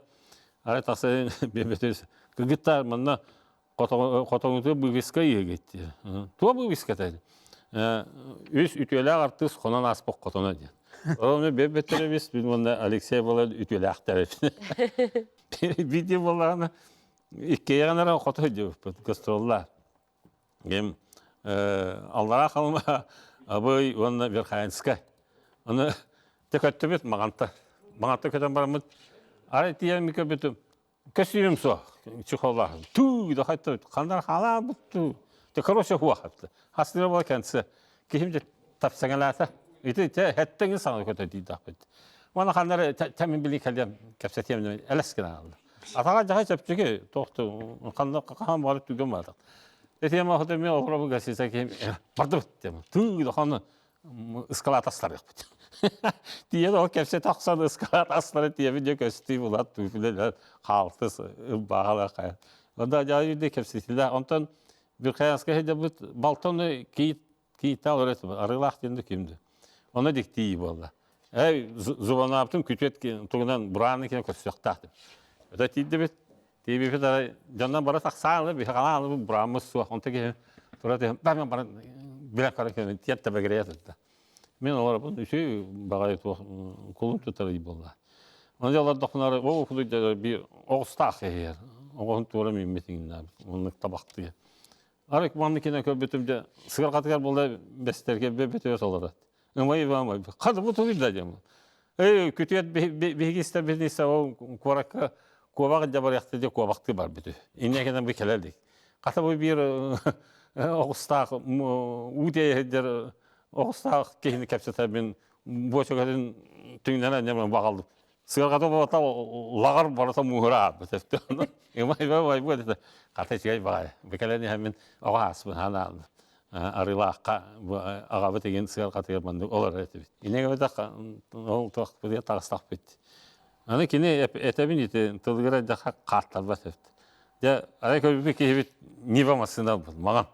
Арай тахса биэбэтир кыргыттар манна хотоҥуту бывеска иһигит. Туа бывеската? Үс үтүөлээх артыыс хонон ааспыт хотоно диэн. Оны биэбэттеребис бин уонна Алексей буолан үтүөлээхтэр. Видео буоллаҕына иккиэйэҕин эрэ хото сылдьыбыппыт гастроллар. Ким Аллараа Халыма Абый уонна Верхоянскай. Аны көттүбүт Маҕанта. Маҕанта көтөн бараммыт арай тиийэн көрбүтүм көстүүм суох чехоллаах туу да хайтабыт ханнар халаабыт туу те короче хуахатты хастыра була кэнсэ киһим де тапсаҥалаата ити те хэттеңин саҥа көтө диидахпыт мана ханнар тэмин били кэлиэм кэпсэтиэм элэс гына алды Атаҕа дьаһай чэпчэки, туохту, ханна хаһан бары түгэн баатах. Этиэм охото мен оҕоробу гасиса киһим бардыбыт тем. Тыы да ыскалаат астарыахпыт. Тиийэн ол кэпсэ тахсан ыскалаат астары тиэбин дьэ көстүү булат туфлелер хаалтыс ылбааҕалар хайа. Онда дьаһай үрдэ кэпсэтилэр. Онтон Верхоянскай сылдьабыт балтаны кийит Кииттээх олорор арыылаах диэн да ким да. Онно диктии буолла. Эй, зубанаабытын күтүөт тугунан бурааны кини көрсүөхтээх деп. Өтө тиийдибит. Тиийбиппит арай дьоннон бара тахсаалы, биһи бурааммыт суох. Онто киһи тура түһэн, бам баран билэн көрөн кэлэн тиэт тэбэгирэйэ турда. Мин олоробун үчүгэй баҕайы туох кулун тутар ый буолла. Оны олордохпуна ол кудуйда биир оҕустаах киһи оҕоһун туора мииммит иҥнээбит. Оннук табахтыы. Арык манны кине көрбүтүм дьэ сыарҕатыгар буолла бэстэргэ бөтөс олорот. Ымай ымай хады бу тугуйда диэн. Эй күтүөт биһиги истэр биһиги ол куоракка куобах дьабарыахты дьэ куобахтыы барбыт. Инне кэнэн бу кэлэлик. Хата бу биир оҕустаах уу тиэйэһиддэр оҕустаах киһини кэпсэтэр мин буочукатын түҥнэнэн ньаман баҕалдым. Сыарҕата барыта лаҕар барыта мууһура ааппыт Ымай бу хата үчүгэй баҕайы. Бу кэлэн иһэммин оҕо ааспын ханаан арыылаахха аҕабыт игин сыарҕатыгар маннык олорор этибит. Инньэ гыммытах ол туох таҕыстахпыт. Аны кини этэбин ити тылыгар эрдэххэ хааттарбат эбит. Дьэ арай көрбүт киһибит Нива массыына ылбыт маҕан.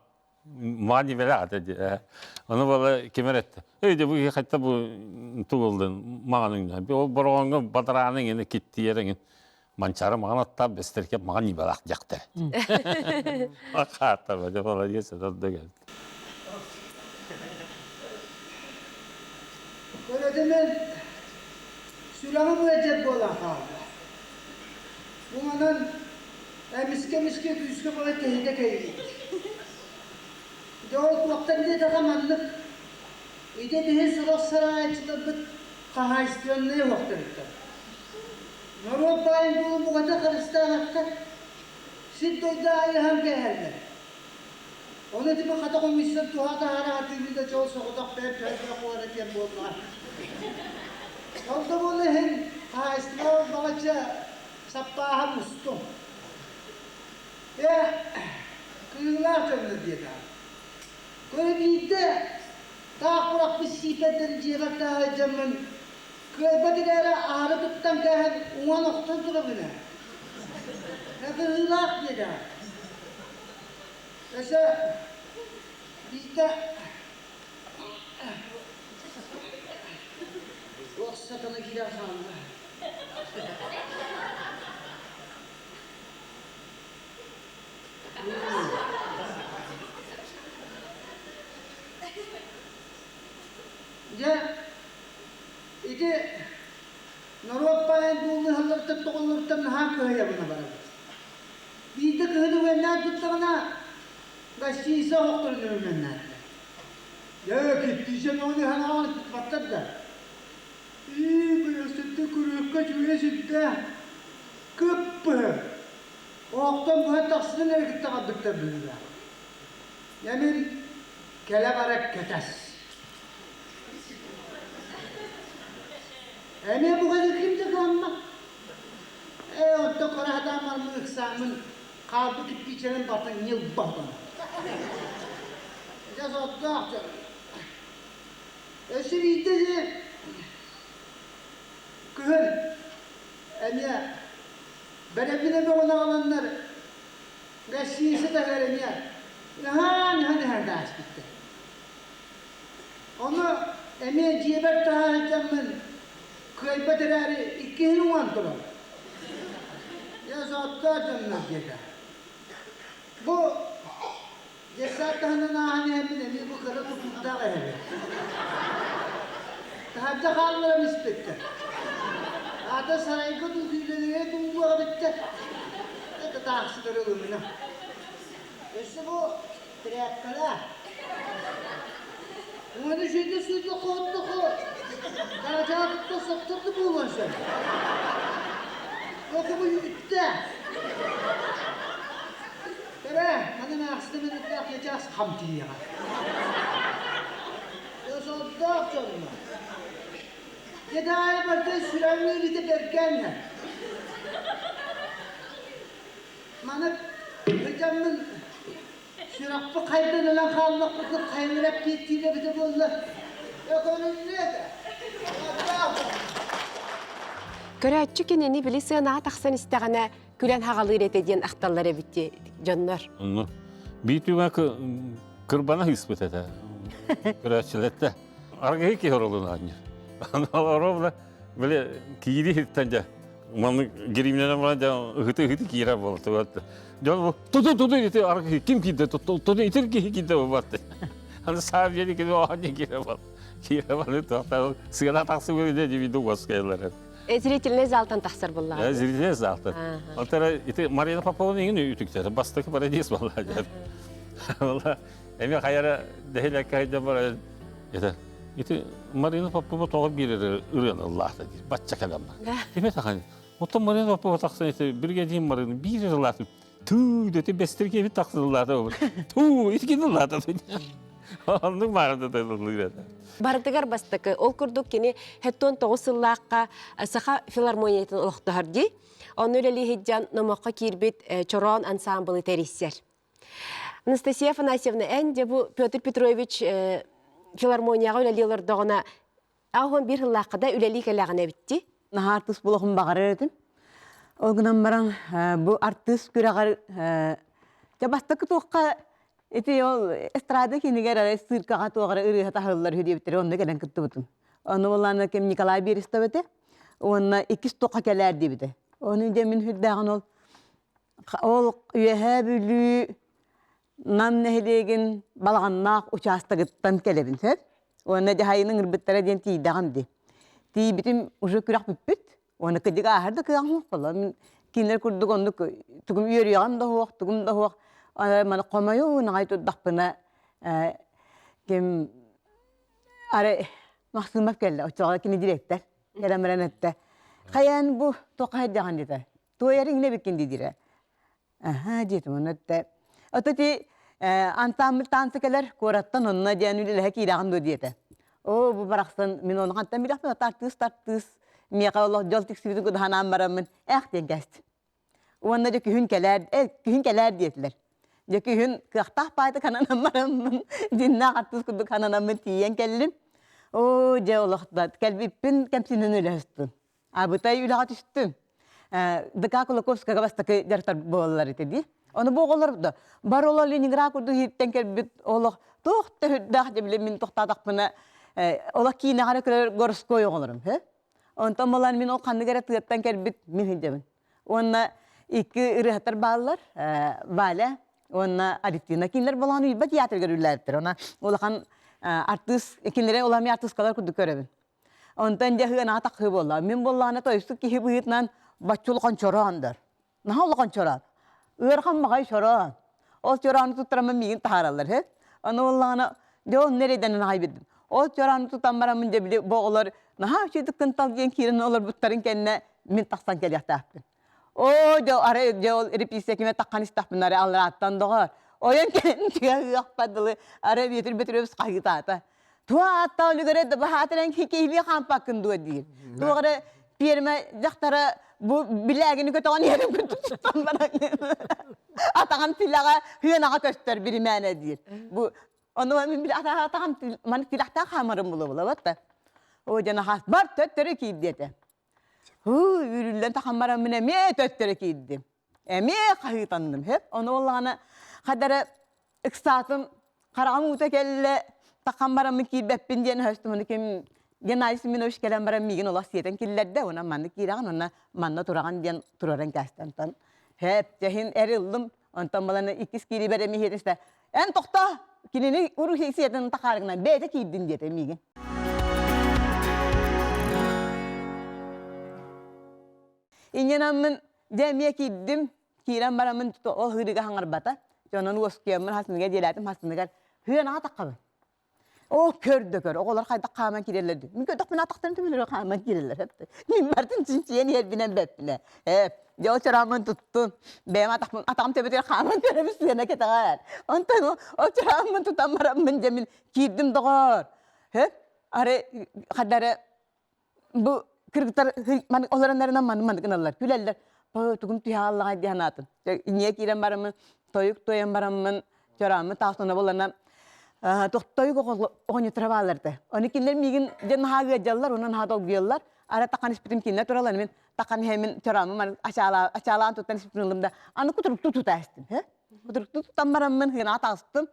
Маани бэлэҕэ дии. Ону буола ким эрэ эттэ. Эй дьэ бу киһи хайта бу тугуллун маҕан өҥнөһөн. Ол бороҕоҥҥо бадарааны иҥин киттиэр эҥин. Манчаары маҕан аттаах бэстэркэ маҕан ньыбалаах дьахтар. Хааттар бадьа молодец это деген. Көрөтүмэн сүрэҕим ыалдьар буолан хаалла. Уҥанан эмискэ-эмискэ күүскэ баҕай тэһитэ кэйдик. Дьэ ол туохтан диэтэхэ маннык ити биһи сорох сараайчыларбыт хаһаайыстыбаннай уохтарыттан. Норуот баайын булун букатын харыстаабаттар, сир-дойду аайыһан кээһэллэр. Ону ити хата хомуйсан туһа таһаара сатыыбын да дьол соҕотох бэйэм төһө буолара диэн буоллаҕа. Ол да буола иһин хаһаайыстыба балачча саппааһа мустум. Ээ, кыыллаах дьоннор диэтэҕим. Көрө биирдэ таах бырахпыт сиипэрдэн дьиэбэр таһаайдьаммын Кыайбат эрээри аһары туттан кээһэн уҥан охтон турабын ээ. Кыһыылаах диэтэҕэ. Өссө биирдэ туох сатана киирэн хаалла. Дьэ, Ити норуот баайын буллуһалларыттан тоҕоллоруттан наһаа кыһайабына барабыт. Биирдэ кыһын үгэннээн туттаҕына, гостиница оһохторун өрөмүөннээтилэр. Дьэ, кирпиичэ мөҕүнү ханаҕын туппаттар да. Ии, быйылсытты күрүөккэ үчүгэйэ сүрдээх. Кып-быһы. Оһохтон быһа тахсытын эрэ кытта барбыттар быһыылаах. Дьэ мин кэлэ-бара кэтэс. Эмиэ бугайы ким да кыаммат. Ээ, онтон кыра сатаан бараммын ыксааммын хаалбыт кирпииччэнэн бартан ньылбаһытан. Дьэ сордоох дьон. Өссө биирдэ дьэ күһүн эмиэ бэрэбинэ бөҕөнү аҕаланнар гостиница таһыгар эмиэ ыһаан-ыһан ыһан ааспыттар. Ону эмиэ дьиэбэр таһа сылдьаммын кыайбат эрээри иккиһин уҥан турабын. Дьэ, соттоох дьоннор диэтэ. Бу детсад таһынан ааһан иһэммин эмиэ бу кыра тутуурдаах эһэбин. Таһырдьа хаалларан испиттэр. Аата сарайга дуу, күүлэлэргэ дуу эбиттэр. Это таахсытары ылымына. Өссө бу Тряпкалаа. Уону сүүрдэ сүүрдэ хоһуттахо даачаҕа тутта сотторду буолуон сөп. Окубу үттэ. Көрө, манан аахсыта минуттаах начаас хам тиийэҕэ. Сордоох дьонно. Дьэ барда сүрэҕиҥ ыарыыта бэргээннэ. Маны ыдьаммын сүрэхпит хайдан ылан хааллахпытына хайалара эппиэттиир эбитэ буолла? Өкөрүллүө этэ. Көрөөччү кинини били сыанаҕа тахсан истэҕинэ күлэн хаҕалыыр этэ диэн ахталлар эбит дьоннор. Онно биир түмэ кырбана ыыспыт этэ. Көрөөччүлэртэ. Аргыһы киһи оролун аанньыр. Ровно били киири иһиттэн дьэ Маны гримненен баран дьэ ыһыты-ыһыты киирэр буолла. Дьон туту туту ити аргы ким киирдэ туту итир киһи киирдэ буолбатты. Аны саам диэни кини оонньу киирэ бол. Киирэ балы туохтан сыана тахсыбы дэ диби дугас кэллэр. Зрительный залтан тахсар буллаҕа. Зрительный залтан. Алтара ити Марина Попова иҥин үтүктэр. Бастакы парадис буолла. Валла эми хайара дэһилэккэ хайда бар. Это Ити Марина Попова тоҕо биир ырыаны ыллаата диир, бачча кэлэн бар. Кими тахан? Оттон Марина Попова тахсан ити биригэдьиин Марина биир ыллаата. Туу дэти бэстер киһи тахсан ыллаата. Туу итикин ыллаата. Оннук маарда ыллыыр этэ. Барытыгар бастакы. Ол курдук кини 79 сыллаахха Саха филармониятын олохтоһор дии. Онно үлэлии сылдьан номоххо киирбит Чороон ансаамбылы тэрийсэр. Анастасия Афанасьевна, эн дьэ бу Петр Петрович филармонияҕа үлэлии олордоҕуна, аҕыс биир сыллаахха да үлэлии кэлэҕин эбитти. Наһаа артыыс буолуохун баҕарар этим. Ол гынан баран бу артыыс күрэҕэр дьэ бастакы туохха ити ол эстрада кинигэр эрэ циркаҕа туох эрэ ырыаһа таһыллар үһү диэбиттэрэ онно кэлэн кыттыбытым. Ону буоллаана ким Николай Берестов этэ уонна иккис туохха кэлээр диэбитэ. Ону дьэ мин сүрдээҕин ол ол Үөһээ Бүлүү Нам нэһилиэгин Балаҕаннаах учаастагыттан кэлэбин сөп. Уонна дьаһайын ыҥырбыттара диэн тиийдэҕим дии. Тиийбитим уже күрэх бүппүт. Уонна кырдьык ааһар да кыаҕым суох буолла. Мин кинилэр курдук оннук тугум үөрүйэҕим да суох, тугум да суох. Маны хомойуу наҕай турдахпына ким арай Махсымов кэллэ. Оччоҕо кини директор. Кэлэн баран эттэ. Хайаан бу туохха сылдьаҕын диэтэ. Туойарыҥ не биккин диирэ. Аһаа диэтим онно эттэ. Ото ти ансамбль танцы кэлэр куораттан онно диэн үлэлэһэ киирэҕин дуо диэтэ. Оо бу барахсан мин ону хантан билэхпин артыыс артыыс миэхэ олох дьол тиксибитин кудаһанаан бараммын ээх диэн кээстим. Уонна дьэ күһүн кэлээр э күһүн кэлээр диэтилэр. Дьэ күһүн кыахтаах баайдык хананан бараммын дьиннээх артыыс курдук хананаммын тиийэн кэллим. Оо дьэ олох кэлбиппин кэмсинэн үлэһэстим. Абытай үлэҕэ түстүм. ДК Кулаковскайга бастакы дьарыктар буолаллар ити дии. Ону бу оҕолор да бары олор Ленинград курдук иһиттэн кэлбит олох туох да үрдээх дьэ мин тохтоотохпуна олох киинэҕэ эрэ көрөр городской оҕолорум. Онтон буолан мин ол ханнык эрэ тыаттан кэлбит мин сылдьабын. Уонна икки ырыаһыттар бааллар, Валя уонна Алевтина. Кинилэр болоон үйбэ театрыгар үлэлээбиттэр. Она улахан артыыс, кинилэри улахан артыыскалар курдук көрөбүн. Онтон дьэ ыанаҕа тахсыы буолла. Мин буоллаҕына тойсук киһи быһыытынан бачча улахан чороондар. Наһаа улахан чороон. Ыарахан баҕайы чороон. Ол чороону туттараммын миигин таһаараллар үһү. Ону буоллаҕына дьэ онно эрэйдэнэн аҕай бирдим. Ол чороону тутан бараммын дьэ били бу оҕолор наһаа үчүгэйдик кынтал диэн киирэн олорбуттарын кэннэ мин тахсан кэлиэхтээхпин. Оо, дьэ, арай дьэ ол репетиция кимэ таххан истэхпинэ арай алларааттан доҕоор, ойон кэлэн тыа дылы арай Бүөтүр Бөтүрүөбүс хаһыытаата. Туох ааттаах үлүгэрэ да баһаатыран киһилии хаампаккын дуо диир. Туох эрэ пиэрмэ дьахтара бу билээгини көтөҕөн иһэрин курдук туттан баран атаҕын тилэҕэ хыанаҕа көстөр биримээнэ диир. Бу ону мин били атаҕым маны тилэхтээх хаамарым була була О дьэ нахаас бар төттөрү киир диэтэ. Һуу, үүрүллэн тахан бараммын эмиэ төттөрү киирдим. Эмиэ хаһыытанным, сөп. Ону буоллаҕына хадара ыксаатым, хараҕым уута кэллэ, тахан бараммын киирбэппин диэн өһөстүм. Ону ким Геннадий Семенович кэлэн баран миигин олох сиэтэн киллэрдэ. Онон манна киирэҕин, онно манна тураҕын диэн тураран кээстэ. Онтон һээп, дьэһин эр ыллым. Онтон баланы иккис киирибэр эмиэ иһиэтэ эн тохтоо, кинини уру сиэтин тахаарыгынан бэйэтэ киирдин диэтэ миигин. Инньэнаммын дьэ эмиэ киирдим, киирэн бараммын ол һыырыга хаҥарбата. Дьонун уоскуйаммын хасыныга диэлээтим хасыныгар һыанаҕа таххабын. Оо, көр да көр, оҕолор хайдах хааман киирэллэр дии. Мин көрдөхпүнэ атахтарын түбүлүрэ хааман киирэллэр. Мин бартын чинчийэн иһэрбинэн бэппинэ. Ээ, дьэ ол чорааммын туттун. Бэйэм атахпын атаҕым төбөтүгэр хааман көрөбүн сыана кэтэҕэр. Онтон ол чорааммын тутан бараммын дьэ мин киирдим доҕоор. Һэ, арай хадары бу кыргыттар олороннарынан маны маны гыналлар, күлэллэр. Тугум түһэ хааллаҕай дии санаатым. Инньэ киирэн бараммын, тойук туойан бараммын, чорааммын таахтана булана тойук оҕонньоттора бааллар да. Ону кинилэр миигин дьэ наһаа ыадьаллар, онон наһаа долгуйаллар. Ара тахан испитим кинилэр тураллар, мин тахан иһэмин чорааммын ачаалаан туттан испитин ыллым да, аны кутуруктуу тута истим. Кутуруктуу тутан бараммын, хынаҕа таҕыстым.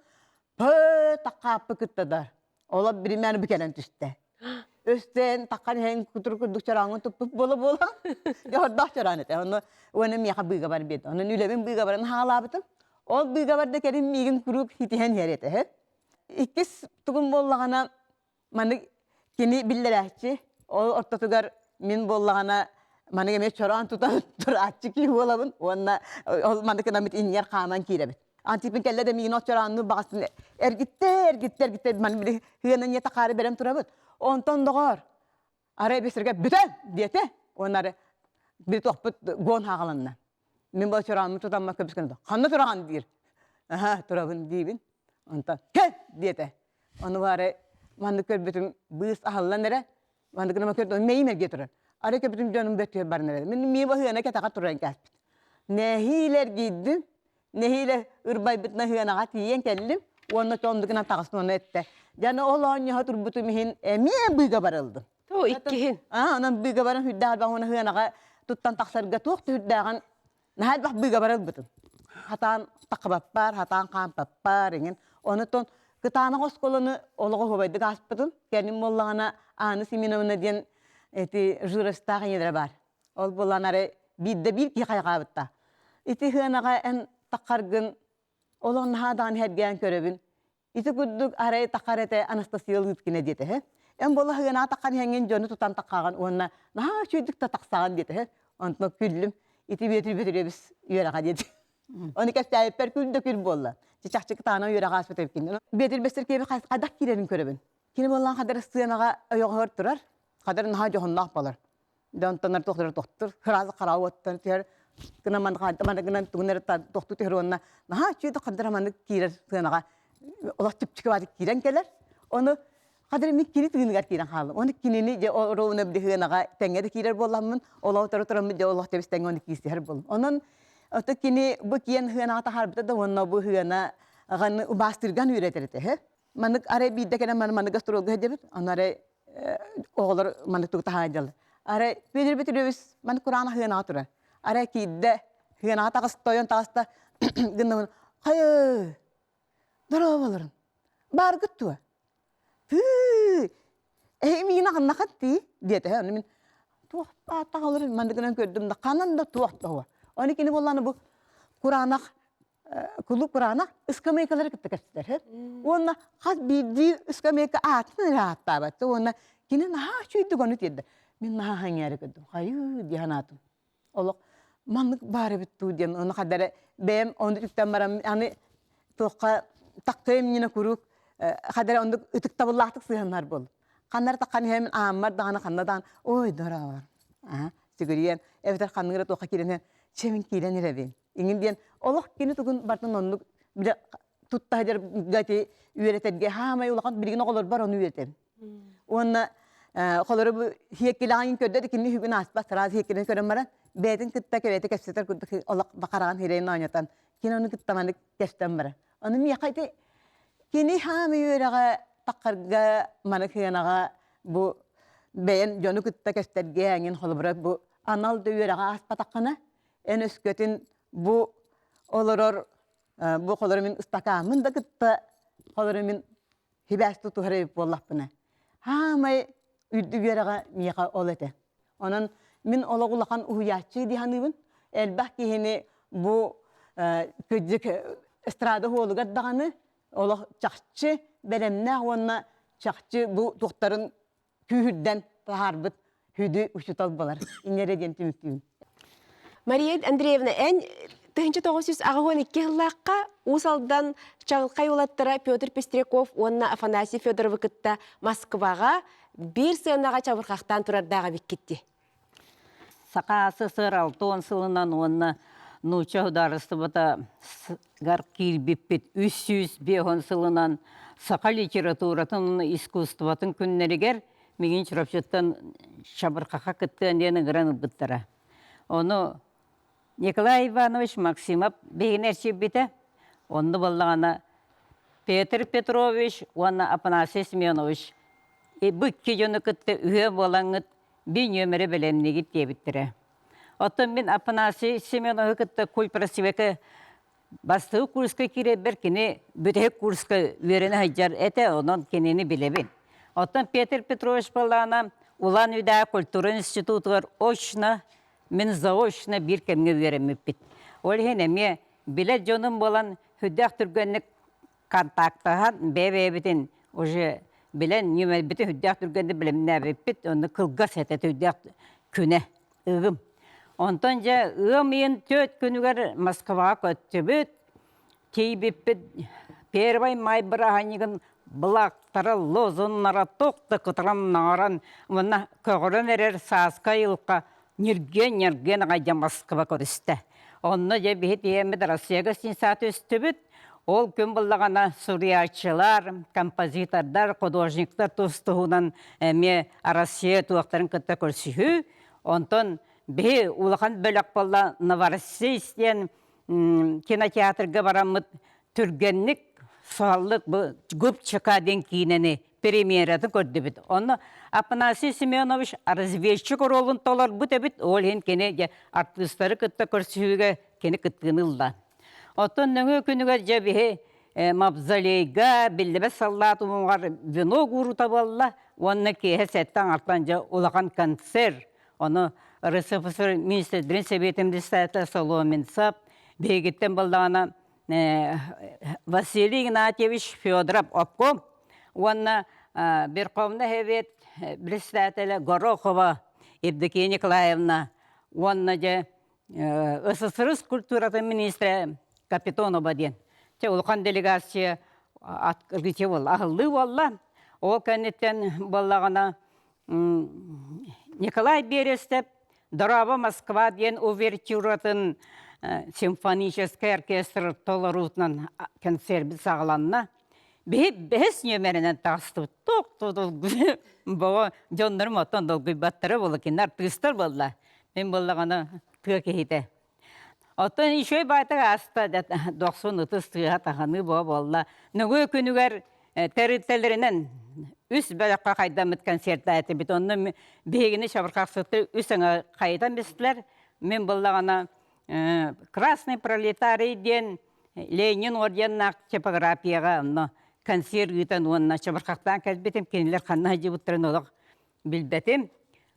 Пыы таккааппы кытта да. Ола биримээн бүкэлэн түстэ. Өстөн таккан иһэн кутур курдук чорооҥун туппут буола-буола. Дьоһордоох чороон этэ. Ону уонна миэхэ быыгабар биэрдэ. Онон үлэбин быыгабарын хаалаабытым. Ол быыгабарда кэлин миигин куруук ситиһэн иһэр этэ. Иккис тугум буоллаҕына маннык кини биллэрээччи. Ол ортотугар мин буоллаҕына маннык эмиэ чороон тутан турааччы киһи буолабын уонна ол маннык гынаммыт иннигэр хааман киирэбит. Антипин кэллэ да миигин оччорооннуу баҕастын эргиттэ, эргиттэ, эргиттэ маны били хыанан ийэ тахаары бэрэн турабыт. Онтон доҕоор, арай бисиргэ бүтэн диэтэ. Уонна ары били туохпут гон хааҕаланна. Мин бу чорооммун тутаммакка бүскэн ханна тураҕын диир. Аха, турабын диибин. Онтон кэл диэтэ. Ону баары маннык көрбүтүм быыс аһыллан эрэ маннык гына көрдüm мэйим эргийэ турар. Арай көрбүтүм дьонум бөттүгэр баран эрэ. Мин мии баһыана кэтэҕэ туран кээспит. Нэһиилэ эргийдим. Нэһиилэ ырбайбытына сыанаҕа тиийэн кэллим уонна чондугунан таҕыстым уонна эттэ. Дьэ ол оонньоһо турбутум иһин эмиэ быыга барылдым. Оо, иккиһин. Аа, онон быыга баран хүрдээх элбэх уонна сыанаҕа туттан тахсарга туох да үрдээҕин наһаа элбэх быыга барылбытым. Хатаан таххыбаппар, хатаан хаампаппар иҥин. Онутон кытаанах оскуоланы олоҕо оһуобайдык ааспытым. Кэнним буоллаҕына Анна Семеновна диэн эти жиростаах ийэлэрэ баар. Ол буолан арай. Биирдэ биир киһи хайҕаабытта. Ити сыанаҕа эн таххаргын олох наһаа даҕаны сэргээн көрөбүн. Ити курдук арай таххар этэ Анастасия Лыткина диэтэ үһү. Эн буола сыанаҕа таххан иһэҥҥин дьону тутан таххаҕын уонна наһаа үчүгэйдик да тахсаҕын диэтэ үһү. Онтон күллүм. Ити Бүөтүр Бөтүрүөбүс үөрэҕэ диэтэ. Ону кэпсээбиппэр күл да күл буолла. Чахчы кытаанах үөрэҕэ ааспыт эбиккин. Бүөтүр Бэстэркиэби хайдах киирэрин көрөбүн. Кини буоллаан хадыр сыанаҕа ойоҕоһор турар. Хадыр наһаа дьоһуннаах буолар. Дьонтоннор тохтор тохтур, сразу хараа уоттан түһэр, гынан манна гынан тугун эрэ тохтуу түһэр уонна наһаа үчүгэй хадыр маннык киирэр сыанаҕа олох чыпчыка баатык киирэн кэлэр. Ону хадыр мин кини тыыныгар киирэн хааллым. Ону кинини дьэ оруобуна били сыанаҕа тэҥҥэ да киирэр буолламмын, олох утары тураммын дьэ олох тэбис тэҥҥэ ону киирсиһэр буоллум. Онон ото кини бу киэн сыанаҕа таһаарбыта да уонна бу сыана аҕаны убаастыырган үөрэтэр этэ. Маннык арай биирдэ кэлэн маны маннык гастролга сылдьабыт. Аны арай оҕолор маннык тугу таһаайдылар. Арай Петр Петрович маннык кураанах сыанаҕа турар. Арай киирдэ, сыанаҕа таҕыста, ойон таҕыста гыннабын, хайы, дорооболорун, бааргыт дуо? Тыы, эһи миигин аҕыннахат дии, диэтэ. Ону мин туох ааттаах олорун маннык гынан көрдүм да, ханан да туох да уо. Ону кини буоллаҕына бу кураанах кулууп кураанах ыскамыайкалары кытта кэпсэтэр. Уонна хас биирдии ыскамыайка аатын эрэ ааттаабат. Уонна кини наһаа үчүгэйдик ону тиэрдэр. Мин наһаа сэҥээрэ көрдүм. Хайыы дии санаатым. Олох маннык баар эбит дуу диэн ону хадара бэйэм ону үктэн баран аны туохха тахтыам иннинэ куруук хадара оннук ытыктабыллаахтык сыһыаннар буоллум. Ханна эрэ таххан иһэмин ааммар даҕаны ханна даҕаны ой дорообор сүгүрүйэн эбэтэр ханнык эрэ туохха киирэн чэ мин киирэн эрэбин Иҥин диэн олох кини тугун бартын оннук билэ тутта сылдьарга ити үөрэтэргэ хаамай улахан билигин оҕолорбор ону үөрэтэбин. Уонна холору бу сиэккилэҕин көрдө да кини үгүн ааспат сразу сиэккилэни көрөн баран бэйэтин кытта кэбэтэ кэпсэтэр курдук олох бакараҕын сирэйин оонньотон кини ону кытта маннык кэстэн барар. Ону миэхэ ити кини хаамай үөрэҕэ таххарга маны сыанаҕа бу бэйэн дьону кытта кэстэргэ эҥин холобура бу анал да үөрэҕэ ааспатаххына Эн өскөтүн бу олорор бу холоро мин ыстакааммын да кытта холоро мин хибээс тутуһар эбит буоллахпына хаамай үрдүк үөрэҕэ миэхэ ол этэ. Онон мин олох улахан уһуйааччы дии саныыбын. Элбэх киһини бу кырдьык эстрада уолугар даҕаны олох чахчы бэлэмнээх уонна чахчы бу туохтарын күүһүрдэн таһаарбыт хүдү учуутал буолар. Иннэрэ диэн түмүктүүм. Мария Андреевна, эн 1982 сыллаахха Уус Алдан чаҕылхай уолаттара Петр Пестряков уонна Афанасий Федоровы кытта Москваҕа биир сыанаҕа чабырҕахтаан турардаах эбиккит дии. Саха СССР 60 сылынан уонна нуучча судаарыстыбатыгар киирбиппит 350 сылынан саха литературатын искусствотын күннэригэр миигин Чурапчыттан чабырҕаха кыттыан диэн ыҥыран ылбыттара. Ону Николай Иванович Максимов биһигини эрчийбитэ. Онно буоллаҕына Петр Петрович уонна Афанасий Семенович бу икки дьону кытта үһүө буолаҥҥыт би нүөмэри бэлэмниигит диэбиттэрэ. Оттон мин Афанасий Семеновы кытта кульпросвека бастакы курска киирэрбэр кини бүтэһик курска үөрэнэ сылдьар этэ, онон кинини билэбин. Оттон Петр Петрович буоллаҕына Улан-Үдэ культура институтугар очно, мин заочно биир кэмҥэ үөрэммиппит. Ол иһин эмиэ билэр дьонум буолан сүрдээх түргэнник контактаһан бэйэ-бэйэбитин уже билэн нүөмэрбитин сүрдээх түргэнник бэлэмнээбиппит онно кылгас этэ сүрдээх күнэ ыгым онтон дьэ ыам ыйын түөрт күнүгэр Москваҕа көттүбүт тиийбиппит первый май бырааһынньыгын былаактара лозуннара туох да кытаран наҥаран уонна көҕөрөн эрэр сааскы айылҕа ньиргиэн-ньиргиэн аҕай дьэ Москва көрүстэ онно дьэ биһи тиийэммит Россия гостиницата түстүбүт Ол күн буллаҕына суруйааччылар, композитордар, художниктар тус-туһунан эмиэ Россия туохтарын кытта көрсүһүү. Онтон биһи улахан бөлөх буолла Новороссийск диэн кинотеатрга бараммыт түргэнник суһаллык бу Губчака диэн киинэни премьератын көрдүбүт. Онно Афанасий Семенович разведчик оруолун толорбут эбит. Ол иһин кини дьэ артыыстары кытта көрсүһүүгэ кини кыттыыны ылла. Оттон нөҥүө күнүгэр дьэ биһи мавзолейга биллибэт саллаат уҥуоҕар венок уурута буолла уонна киэһэ сэттэ аҥартан дьэ улахан концерт. Ону РСФСР министрдэрин сэбиэтин председателэ Соломенцев, биһигиттэн буоллаҕына Василий Игнатьевич Федоров обком уонна Верховный Совет председателэ Горохова Евдокия Николаевна уонна дьэ СССР культуратын министрэ Капитонова диэн. Чэ улахан делегация открытие буолла, аһыллыы буолла. Ол кэнниттэн буоллаҕына Николай Берестев «Дорообо, Москва» диэн увертюратын симфоническай оркестр толоруутунан концерт саҕаланна. Биһи бэһис нүөмэринэн таҕыстыбыт. Туох Боҕо дьоннорум оттон долгуйбаттара буолла, кинилэр артыыстар буолла. Мин буоллаҕына тыа киһитэ. Оттон үчүгэй баайтак ааста дохсун ытыс тыаһа таһыныы буола буолла. Нөҥүө күнүгэр тэрилтэлэринэн үс бөлөххө хайдаммыт концертаатыбыт. Онно биһигини чабырҕахсыты үс аҥа хайытан бистилэр. Мин буоллаҕына Красный пролетарий диэн Ленин орденнаах типографияҕа онно концерт ыытан уонна чабырҕахтаан кэлбитим. Кинилэр ханна сылдьыбыттарын олох билбэтим.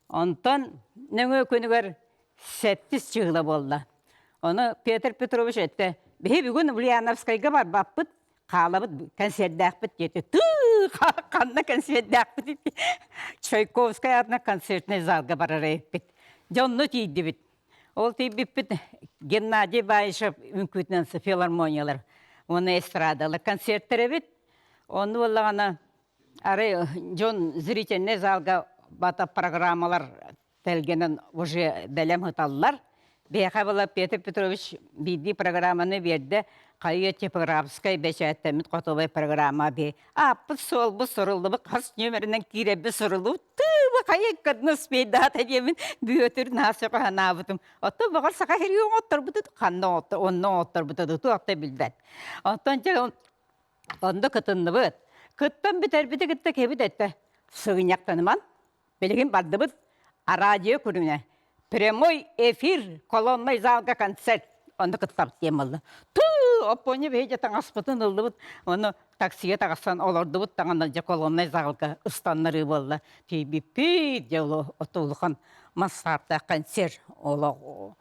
Онтон нөҥүө күнүгэр сэттис чыыла буолла. Ону Петр Петрович эттэ, биһи бүгүн Ульяновскайга барбаппыт, хаалабыт, концерттээхпит диэтэ. Тыы, ханна концерттээхпит? Чайковскай аатынан концертный залга барар эбиппит. Дьэ онно тиийдибит. Ол тиийбиппит Геннадий Баишев үҥкүүтүнэн филармониялар уонна эстрадалар концерттэр эбит. Онну буоллаҕына арай дьон зрительный залга бата программалар тэлгэнэн уже бэлэм ыталлар. Биһиэхэ была Петр Петрович биирдии программаны биэрдэ, хайыа типографскай бэчээттэммит хотовой программа би. Ааппыт суолбут суруллубут хас нүөмэринэн киирэрбит суруллубут. Тыы хайа кадны успейдаата диэмин бүөтүр наасы ханаабытым. Оттон баҕар саха хирии оҥотторбутут ханна оҥоттор онно оҥотторбутут туох да билбэт. Оттон дьэ онно кытынныбыт. Кыттан бүтэрбити кытта кэбит этте. Сыгынньахтаныман Билигин бардыбыт араадьыйа күнүнэ прямой эфир колоннай залга концерт онно кыттабыт диэн буолла. Тыы оппуонньа биһиги таҥаспытын ыллыбыт ону таксига таҕыстан олордубут таҥана дьэ колоннай залга ыстаннарыы буолла. Тиийбиппит дьэ улахан масштабтаах концерт олох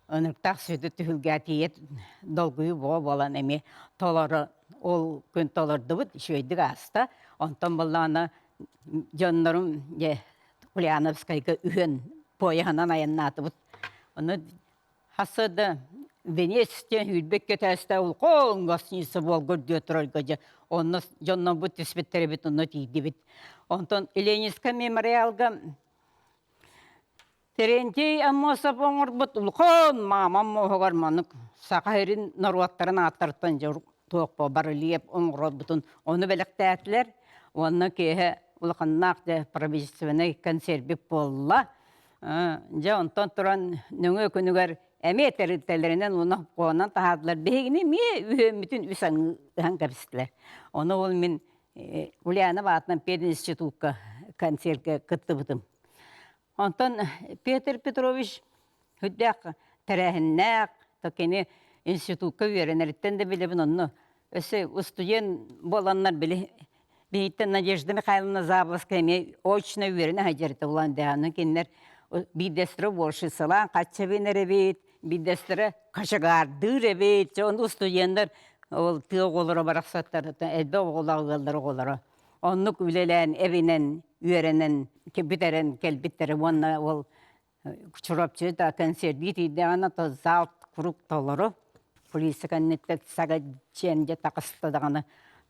ыныктаах сүдү түһүлгэ тиийэ долгуйуу буо буолан эмиэ толоро ол күн толордубут үчүгэйдик ааста. Онтон буоллаҕына дьоннорум дьэ Ульяновскайга үһүөн поеһынан айаннаатыбыт. Ону хасса да Венец диэн сүүрбэт кэтээстээх улахан гостиница буолгар диэ турарга дьэ онно дьоннорбут түспүттэрибит онно тиийдибит. Онтон Ленинскэй мемориалга Терентий Аммосов оҥорбут улахан маамам муоһугар маннык Саха сирин норуоттарын ааттарыттан дьэ туох барельеф оҥорбутун ону бэлэхтээтилэр. Уонна киэһэ улаханнаах дьэ правительственнай концербит буолла. Дьэ онтон туран нөҥүө күнүгэр эмиэ тэрилтэлэринэн уонна хоонон таһаардылар. Биһигини эмиэ үһүөммүтүн үс аҥыы кэбистилэр. Ону ол мин Ульянов аатынан пединститукка концерткэ кыттыбытым. Онтон Петр Петрович сүрдээх тэрээһиннээх, то кини институкка үөрэнэриттэн да билэбин онно өссө устудьуон буоланнар били биһиттэн Надежда Михайловна Заболоцкая эмиэ очно үөрэнэ сылдьарыта булан дэһэ кинилэр биирдэстэрэ уборщицалаан хаччабын эрэбит, биирдэстэрэ кочегардыыр эбит. Ону устудьуоннар ол тыа оҕолоро барахсаттар элбэх оҕолоох ыаллар оҕолоро Оннук үлэлээн, эбинэн, үөрэнэн, бүтэрэн кэлбиттэрэ уонна ол Чурапчы да концердии тиийдэҕинэ то зал куруук толору. Полиция кэнниттэн сага дьиэн дьэ таҕыста даҕаны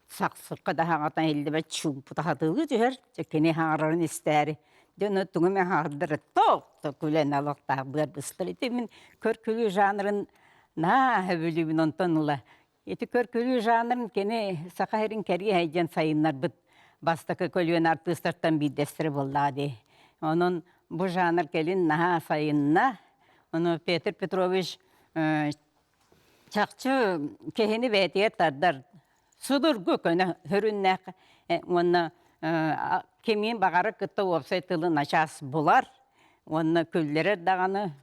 сахсырка да хаҥатан иһиллибэт чуумпута хатылыы түһэр. Дьэ кини хаҥарарын истээри. Дьэ ону тугу эмэ хаҥардара тоох да күлэн алахтаах быар быстар. Ити мин көр-күлүү жанрын наһаа сөбүлүүбүн онтон ыла Ити көр-күлүү жанрын кини Саха сирин кэриэһэ диэн сайыннарбыт бастакы көлүөнэ артыыстартан биирдэстэрэ буоллаҕа дии. Онон бу жанр кэлин наһаа сайынна. Ону Петр Петрович чахчы киһини бэйэтигэр тардар судургу көнө сүрүннээх уонна кимиин баҕарар кытта уопсай тылы начаас булар уонна күллэрэр даҕаны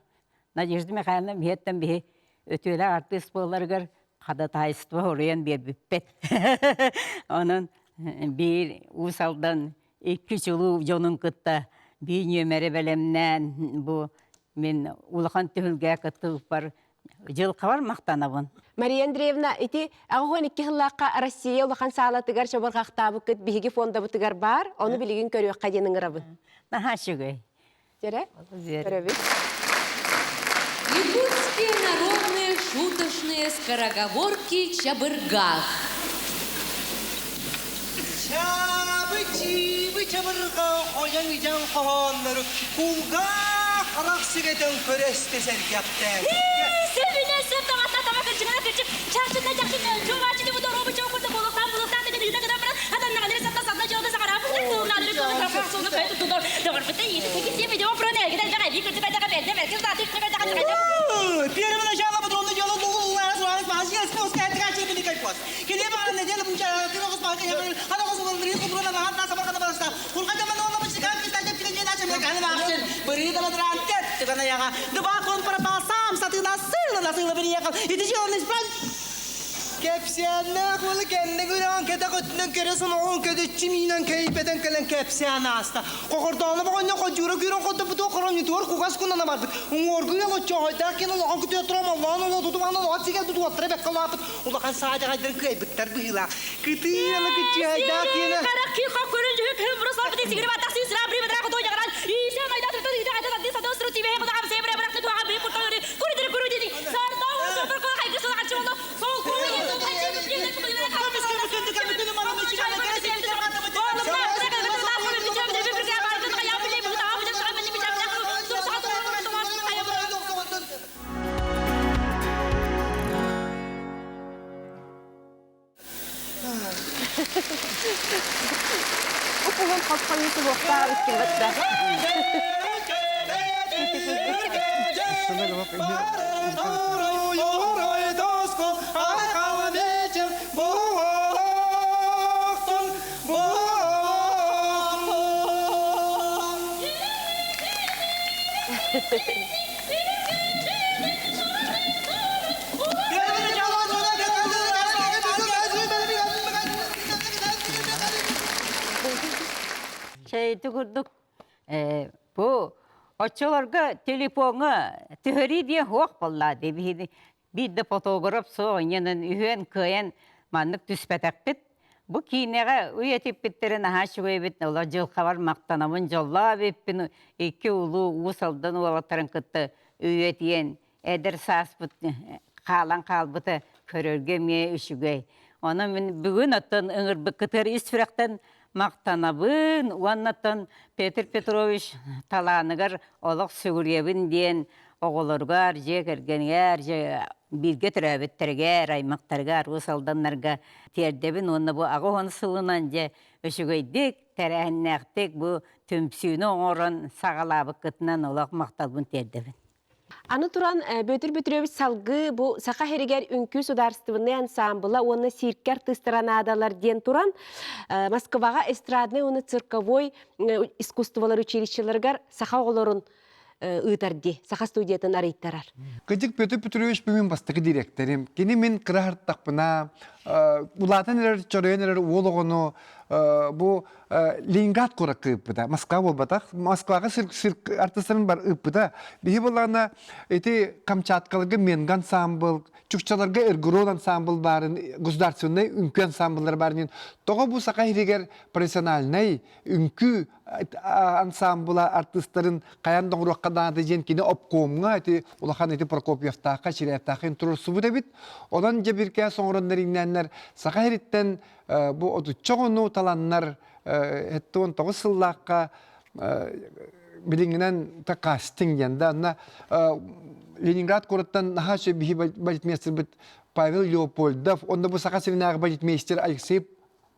Надежда Михайловна биһиэттэн биһи өтүөлээх артыыс буоларыгар ходатайство суруйан биэрбиппит. Онон биир Уус Алдан икки чулуу дьонун кытта биир нүөмэри бэлэмнээн бу Мин улахан түһүлгэ кыттыбыппар дьылҕабар махтанабын. Мария Андреевна, ити 82 сыллаахха Россия улахан саалатыгар чобурҕахтаабыккыт биһиги фондабытыгар баар, ону билигин көрүөххэ диэн ыҥырабын. Наһаа үчүгэй. Дьэрэ, көрөбүт. Якутские народные шуточные скороговорки чабыргах. Чаабы-чиибы чабырҕа хойон идьэн хоһооннору кулгаах харах сигэтэн көрө истэ сэргэхтээн. Сөбүнэ сөп таҕаста таба кырдьыгына кырдьык чахчына чахчына чугааччы бу доруобу чоокурда буолуктаан булуктаан дэгэ дэгэ баран хатаннаҕалары сатта сатна дьолго саҕараабы туурнаадыры суону көй тутулар доҕорбута иити текис видео прон эргитен бэҕэ бии кырдьык айдаҕа бэрдэ бэркин саатык нөмердэҕэ Первое начало патронный дело Кэпсээннээх уолу кэннэ күрэҕин кэтэх өттүнэн кэрэ соноҕун көдөччү миинэн кэйбэтэн кэлэн кэпсээн ааста. Хохордоону боҕонньо ходьуура күүрэн хотоппутугар хоронньутугар кугас кунана барбыт. Уҥуоргу ыал оччоҕойдоох киэн улахан күтүө туран оллоон олоотуту маан олоҕот сигэл бутуоттара бэккэ улааппыт улахан саадьаҕайдарын кыайбыттар быһыылаах. Кытыы кыччыһайдаах киэнэ. Харах киха көрүн дьүһү кыһын бұрыс барбыт сигири баттах сыысыра бри бадра кото ягаран исе майда турту иде айда ди садо сру тибе куда абсе бре брак туга бри курта ри кури дри кури ди сарда у супер ко хайгы су хачы оло сол кури ди ту хайгы ди ди ку ди Уһун хос-хойуу суһуохтаах иккин батта. Чэйди курдук бу оччолорго телефоҥҥа түһэрии диэн суох буолла дии биһиги биир да фотограф суох инньэнэн үһүөн кыайан маннык түспэтэхпит Бу киинэҕэ үйэтиппиттэрин наһаа үчүгэйбит, олох дьылҕабар махтанабын, дьоллоох эбиппин икки улуу Уус Алдан уолаттарын кытта үйэтийэн эдэр сааспыт хаалан хаалбыта көрөргө эмиэ үчүгэй. Онон мин бүгүн оттон ыҥырбыккытыгар ис сүрэхтэн махтанабын уонна оттон Петр Петрович талааныгар олох сүгүрүйэбин диэн оҕолоругар, дьиэ кэргэнигэр, бииргэ төрөөбүттэригэр, аймахтарыгар, Уус Алданнарга тиэрдэбин уонна бу 80 сылынан дьэ үчүгэйдик, тэрээһиннээхтик бу түмсүүнү оҥорон саҕалаабыккытынан олох махталбын тиэрдэбин. Аны туран, Бүөтүр Бүтрүөбүч салгыы бу Саха сиригэр үҥкүү судаарыстыбаннай ансаамбыла уонна циркэ артыыстара наадалар диэн туран, Москваҕа эстраднай уонна цирковой искусстволар училищеларыгар саха оҕолорун ыытар дии, саха студиятын арыйтарар. Кыдьык Петр Петрович мин бастакы директорым. Кини мин кыра хартахпына улаатан эрэр, чоройон эрэр уол оҕону бу Ленинград куоракка ыыппыта. Москва буолбатах. Москваҕа цирк, цирк артыстарын бар ыыппыта. Биһи буллаҕына ити Камчаткаларга Менга ансамбл, Чукчаларга Эргурон ансамбл баарын, государственнай үҥкүү ансамбллар баарын. Тоҕо бу саха иһигэр профессиональнай үҥкүү ансамбла артыыстарын хайан да оҥоруохха наада диэн кини обкомҥа ити улахан ити Прокопьевтаахха, Чиряевтаахха туруорсубут эбит. Онон дьэ биркээс оҥороннор иҥнээннэр Саха сириттэн бу отучча оҕону таланнар 79 сыллаахха билиҥҥинэн та кастинг диэн да онно Ленинград куораттан наһаа үчүгэй биһи балетмейстербит Павел Леопольдов онно бу Саха сиринээҕи балетмейстер Алексей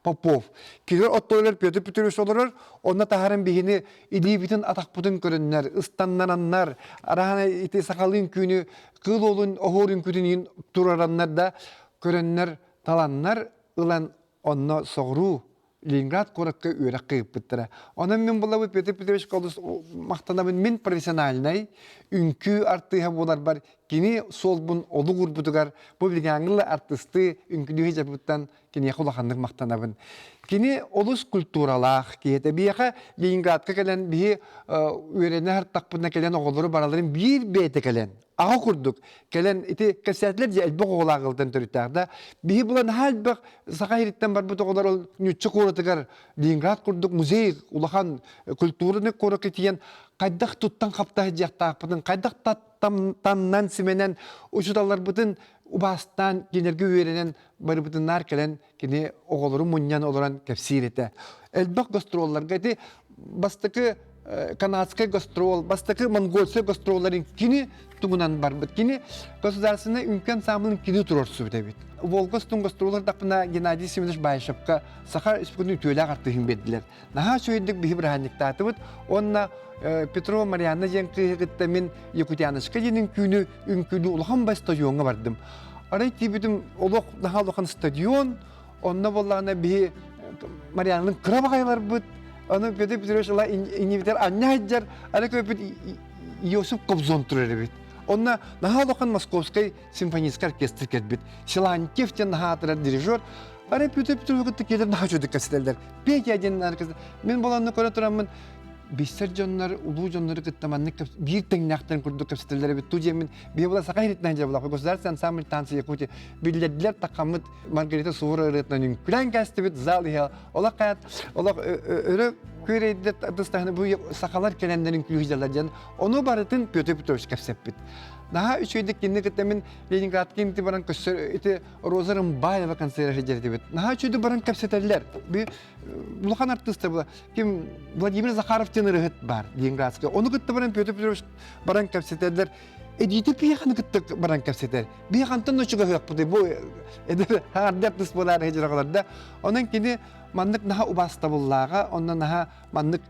Попов. Киһи оттойлор Петр Петрович олорор, онно таһарын биһини илиибитин атахпытын көрөннөр, ыстаннараннар, араһана ити сахалыы үҥкүүнү кыыл уолун оһуор үҥкүүтүн турараннар да көрөннөр, таланнар ылан онно соҕуруу. Ленинград куоракка үөрэх ыыппыттара. Онон мин булабыт Петр Петрович олус махтанабын мин профессиональнай үҥкүү артыыһа буоларбар кини суолбун олук уурбутугар бу билиҥҥи артыстыы үҥкүүлүү дьарбыттан киниэхэ улаханнык махтанабын. Кини олус культуралаах киһи этэ. Биһиэхэ Ленинградка кэлэн биһи үөрэнэ сыртахпытына кэлэн оҕолору бараларын биир бэйэтэ кэлэн аҕа курдук кэлэн ити кэпсээтилэр дьэ элбэх оҕолоох ыалтан төрүттээх да биһи була наһаа элбэх саха ириттэн барбыт оҕолор ол ньучча куоратыгар Ленинград курдук музей улахан культурный куоракка тиийэн хайдах туттан хапта сылдьыахтаахпытын хайдах таннан симэнэн учууталларбытын убаастаан кинилэргэ үөрэнэн барыбытыннаар кэлэн кини оҕолору мунньан олорон кэпсиир этэ. Элбэх гастролларга ити бастакы канадскай гастрол, бастакы монгольскай гастролларын кини тугунан барбыт. Кини государственный үҥкүү ансамблын кини туруорсубут эбит. Волга устун гастроллар даппына Геннадий Семенович Баишевка Саха Республикатын үтүөлээх артыыһын биэрдилэр. Наһаа үчүгэйдик биһи бырааһынньыктаатыбыт. Уонна Петрова Марианна диэн кыыһы кытта мин Якутяночка диэн үҥкүүнү үҥкүүлүү улахан бай стадиоҥҥа бардым. Арай тиийбитим олох наһаа улахан стадион, онно буоллаҕына биһи Марианнын кыра баҕайыларбыт, ону Петр Петрович ыла иннибитигэр анньа сылдьар, арай көрбүт Иосиф Кобзон турар эбит. Онно наһаа улахан Московскай симфоническай оркестр кэлбит. Силантьев диэн наһаа аатырар дирижер. Арай Петр Петрович кытта киэлэр наһаа үчүгэй кэпсэтэллэр. Петя диэн мин болонну көрө тураммын билсэр дьоннор, улуу дьоннору кытта маннык биир тэҥнээхтэрин курдук кэпсэтэллэр эбит. Ту диэммин биһи була саха иһитинэн дьэ була государственный ансамбль танцы Якутии биллэрдилэр таххаммыт Маргарита Суворова ырыатынан үҥкүлээн кээстибит зал иһэ олох хаят олох өрө күөрэйдэ тыстаһыны бу сахалар кэлэннэрин үҥкүүлүү диэн ону барытын Петр Петрович кэпсэппит. Наһаа үчүгэйдик кинини кытта мин Ленинградка инти баран көссөр ити Роза Рымбаева концерт сылдьар Наһаа үчүгэйдик баран кэпсэтэллэр. Улахан артыыстар була. Ким Владимир Захаров диэн ырыһыт бар Ленинградска. Ону кытта баран Петр Петрович баран кэпсэтэллэр. Эдиити пиэханы кытта баран кэпсэтэр. Биэхантан ночугаһыахпытый бу эдэр хаҥарды артыыс буолаары сылдьар да. Онон кини маннык наһаа убаастабыллааҕа, онно наһаа маннык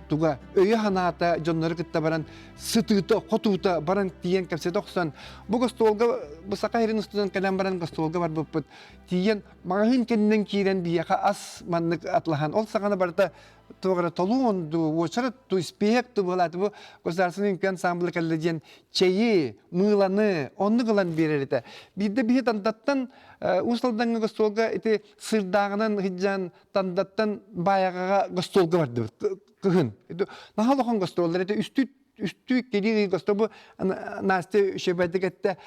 туга өйө-санаата дьоннору кытта баран сытыыта, хотуута баран тиийэн кэпсэтэ охсон бу гостуолга бу саха сирин устунан кэлэн баран гостуолга барбыппыт тиийэн маҕаһыын кэннинэн киирэн биһиэхэ ас маннык атлаһан ол саҕана барыта туох эрэ толуон дуу уочарат дуу испииһэк дуу буолааты бу государственный үҥкүү ансамбла кэллэ диэн чэйи мыыланы оннук ылан биэрэр этэ биирдэ биһи тандаттан Уус Алдаҥҥа гостуолга ити сырдааҕынан сылдьан Тандаттан Баайаҕаҕа гостуолга бардыбыт кыһын. Наһаа улахан гостуоллар этэ үстүү үстүү иккилии ый гостуол бу Настя үчүгэйдик эттэ.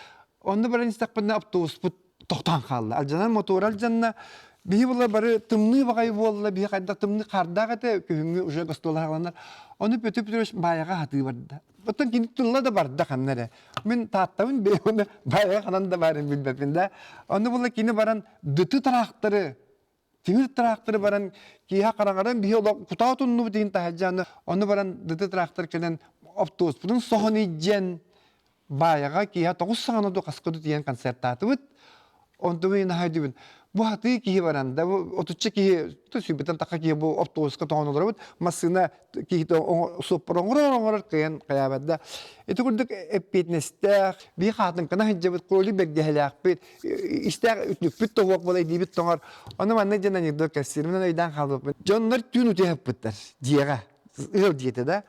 Онно баран истэхпинэ автобуспут тохтоон хаалла. Алдьанан мотуор алдьанна. Биһи була бары тымныы баҕайы буолла, биһи хайдах тымныы хаардаах этэ, күһүҥҥү уже гостуол аҕаланар. Ону Петр Петрович Баайаҕа хатыы барда. Оттон кини тылла да барда ханна эрэ. Мин Тааттабын бэйэм Баайаҕа ханан да баарын билбэппин да. Ону була кини баран дыты тыраахтары тимир тыраахтары баран киэһэ хараҥаран биһи олох кутаа туннубут иһин таһырдьааны ону баран дыты тыраахтар кэлэн автобуспутун соһон илдьэн баайаҕа киэһэ тоҕус саҕана ду хаска ду тиийэн концертаатыбыт онтубун наһаа өйдүүбүн бу хатыы киһи баран да бу отучча киһи сүүрбэттэн тахха киһи бу автобуска тоҕон олоробут массыына киһитэ суоппар оҥорор оҥорор кыайан хайаабат да ити курдук эппиэтинэстээх биһи хаатыҥкана сылдьабыт кролик бэргэһэлээхпит истээх үтүкпүт тоһуох буола илиибит тоҥор ону маннык диэн анекдот кэпсиир мин өйдөөн хаалбыппын дьоннор түүн утуйа дьиэҕэ ыал дьиэтэ да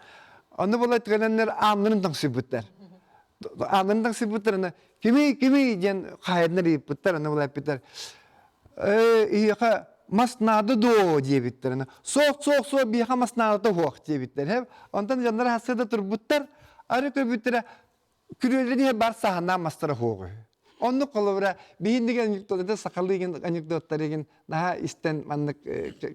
ону буола түгэнэннэр ааннарын тоҥсуйбуттар ааннарын тоҥсуйбуттарына кимий кимий диэн хаайарнар ыйыппыттар аны буола эппиттэр ээ иһиэхэ мас наада дуо диэбиттэр суох суох суох биһиэхэ мас наадата суох диэбиттэр онтон дьоннор хассыада турбуттар ары көрбүттэрэ күрүөлэрин иһэ бар саһанаан мастара суоҕу. Оннук холобура биһинник анекдоттары сахалыы игин анекдоттары игин наһаа истэн маннык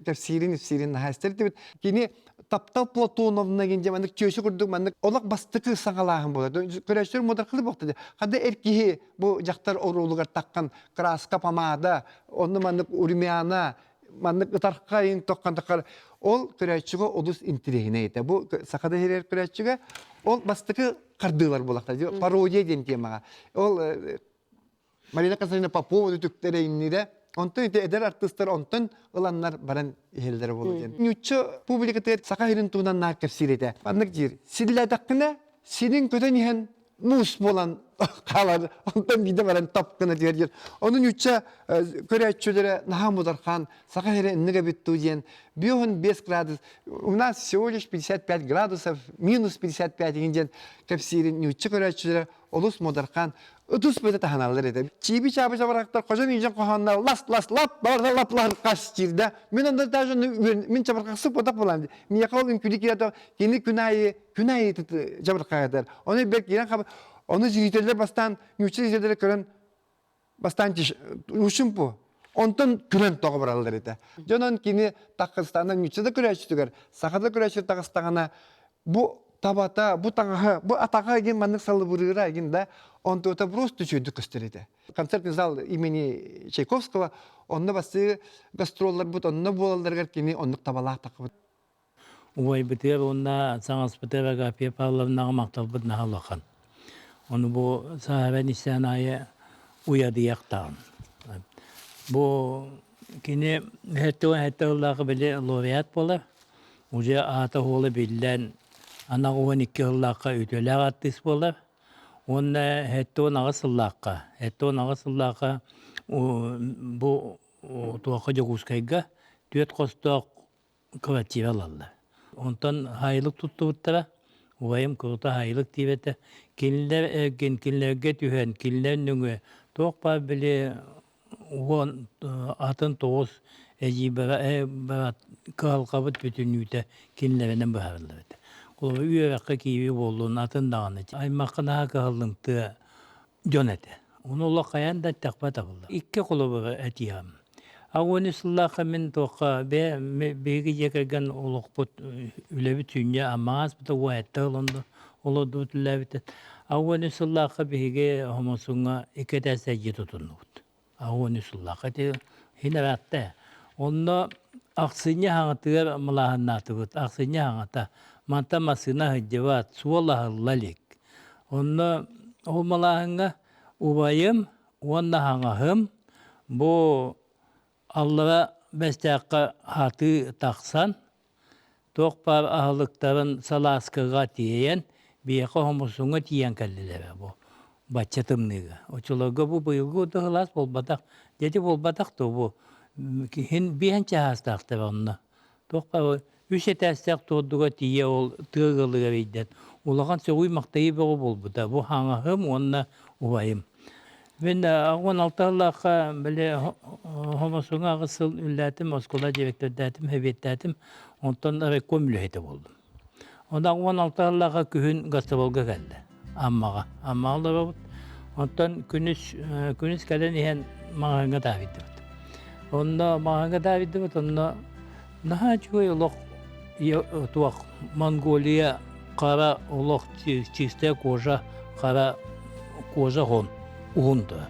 кэпсиирин ипсиирин наһаа истэр этибит. Кини таптал Платоновна игин дьэ маннык чүөчэ курдук маннык олох бастакы саҥалааһын буолар. Көрөөччүлэр муодаркылы буолта Хада эр киһи бу дьахтар оруолугар таххан краска помада онно маннык румяна маннык ытархайын тоххан таххар ол көрөөччүгэ олус интириэһинэй этэ. Бу сахада иһэрэр көрөөччүгэ ол бастакы хардыылар буолахтар. Пародия диэн темаҕа. Ол Марина Константиновна Попова үтүктэрэ иннирэ Онтон ити эдэр артыыстар онтон ыланнар баран иһэллэрэ буолуо диэн. Ньучча публикатыгар саха сирин туһунан наар кэпсиир этэ. Маннык диир. Силлээтэххинэ сирин көтөн иһэн. муус буолан хаалар, онтон биирдэ баран топ гына түһэр диэн. Ону ньучча көрөөччүлэрэ наһаа мудархан, саха сирэ инник эбит дуу диэн, 55 градус, у нас всего лишь 55 градусов, минус 55 диэн кэпсиирин ньучча көрөөччүлэрэ олус мудархан, ытыс бөтө таһыналлар этэ. Чииби-чаабы чабырахтар хожон иижен хохоннар лас-лас лап барда лап-лар хас чиирдэ. Мин онда даже мин чабырхахсы потак булан. Миэхэ ол үҥкүлү киирэ кини күн аайы күн аайы чабырхаҕытар. Ону бэрт киирэн хаба ону зрителлэр бастаан нуучча зрителлэри көрөн бастаан учумпу онтон күлэн тоҕо бараллар этэ. Дьонон кини Таххыстаана нуучча да көрөөччүтүгэр, саха да көрөөччү таҕыстаҕына бу табата, бу таҥаһа, бу атаҕа игин маннык салыбырыыра игин да, онтуота просто үчүгэйдик көстөр этэ. Концертный зал имени Чайковского, онно бастыы гастролларбыт онно буолалларыгар кини оннук табалаах таххыбыт. Убайбытыгар уонна саҥаспытыгар Агафья Павловнаҕа махталбыт наһаа улахан. Ону бу сааһыран истээн аайы уйадыйахтаҕым. Бу кини 77 сыллаахы били лауреат буолар. Уже аата-суола биллэн, анах 12 сыллаахха үтүөлээх артыыс буолар. Уонна 78 сыллаахха, 78 сыллаахха бу туохха Дьокуускайга түөрт хостоох квартира ылаллар. Онтон хаайылык туттубуттара, убайым курута хаайылык диэбэтэ. Кинилэр эргин, кинилэргэ түһэн, кинилэр нөҥүө туох баар били уон атын тоҕус эдьиийбэрэ кыһалҕабыт бүтүннүүтэ кинилэринэн быһаарыллар этэ. Холобур, үөрэххэ киирии буоллун, атын даҕаны аймахха наһаа кыһаллымтыа дьон этэ. Ону олох хайаан да эттэхпэ табыллар. Икки холобуру этиэҕим. Агони сыллаахха мин туохха бэйэ биһиги дьиэ кэргэн олохпут үлэбит сүнньэ аммаҕа ааспыта уон сэттэ олордубут үлэлээбит. Агони сыллаахха биһиги Хомосуҥҥа икки этээстээх дьиэ тутуннубут. Агони сыллаахха ити иһин ыраатта. Онно ахсынньы хаҥатыгар малааһыннаатыбыт. Ахсынньы хаҥата. Мантан массыына сылдьыбат, суол аһылла илик. Онно ол малааһыҥҥа убайым уонна хаҥаһым бу аллара Бэстээххэ хатыы тахсан, туох баар аһылыктарын салааскыга тиэйэн, биһиэхэ Хомусуҥҥа тиийэн кэллилэр бу бачча тымныыга. Оччолорго бу быйылгы сылаас буолбатах, дьэ ити буолбатах дуо бу киһин биэһэн чаһаастаахтар онно. Туох баар үс этээстээх туордуга тиийэ ол тыа ыалыгар иийдэн улахан сөҕүү-махтайыы бөҕө буолбута. Бу хаҥаһым уонна убайым. Мин 16 сыллаахха били Хомосуҥа аҕыс сыл үлэлээтим, оскуола директордаатым, сэбиэттээтим, онтон райком үлэһитэ буоллум. Онон 16 сыллаахха күһүн гастролга кэллэ Аммаҕа. Аммаҕа олоробут. Онтон күнүс күнүс кэлэн иһэн маҕаһыыҥҥа таабыйдыбыт. Онно маҕаһыыҥҥа таабыйдыбыт, онно наһаа үчүгэй олох туох Монголия хара олох чистая кожа хара кожа хон уһун да.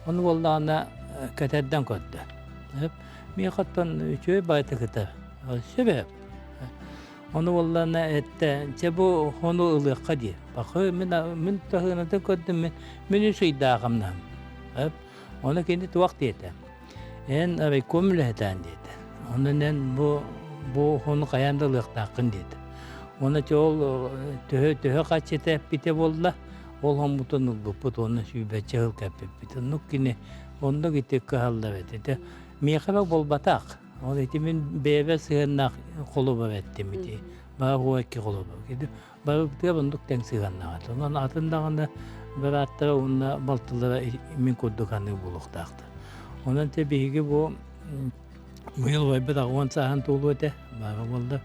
Ону буоллаҕына кэтэрдэн көрдө. Миэхэттэн үчүгэй баайта кытар. Сөбө. Ону буоллаҕына эттэ, чэ бу хону ылыахха дии. Бахы мин мин таһыынатын көрдүм мин мин үс ыйдаахамнаһым. Ону кини туох диэтэ? Эн райком үлэһитээн диэтэ. Онон эн бу бу хону хайаан да ылыахтааххын диэтэ. Уонна чэ ол төһө төһө хаччыта эппитэ буолла, ол хоммутун ылбыппыт уонна сүүрбэччэ сыл кэппиппит. Оннук кини оннук ити кыһаллар этэ. Миэхэ буолбатах. Ол ити мин бэйэбэр сыһыаннаах холобур эттим ити. Бары икки холобур. Барыбытыгар оннук тэҥ сыһыаннаах этэ. Онон атын даҕаны бырааттара уонна балтылара мин курдук аныы буолуохтаахтар. Онон те биһиги бу быйыл убайбыт аҕыс сааһын туолуо этэ, баара буолла.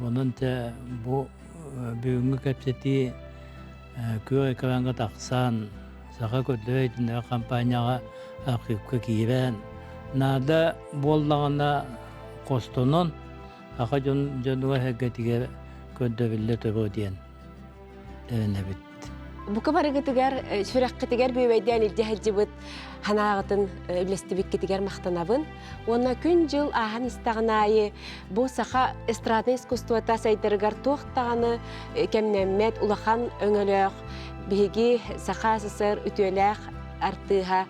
Онон те бу бүгүҥҥү кэпсэтии күөх экраҥҥа тахсан, Саха көрдөрөр иһитиннэрэр хампаанньаҕа архыыпка киирэн, наада буоллаҕына хостонон, саха дьон дьонугар-сэргэтигэр көрдөбүллэ туруо диэн эрэнэбит. Бука барыгытыгар, сүрэххитигэр бүөбэйдээн илдьэ сылдьыбыт санааҕытын үллэстибиккитигэр махтанабын. Уонна күн-дьыл ааһан истэҕин аайы бу саха эстраднай искусствота сайдарыгар туох даҕаны кэмнэммэт улахан өҥөлөөх биһиги Саха СССР үтүөлээх артыыһа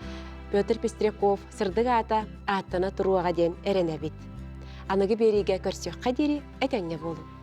Петр Пестряков сырдык аата ааттана туруоҕа диэн эрэнэбит. Аныгы биэриигэ көрсүөххэ диэри этэҥҥэ буолуҥ.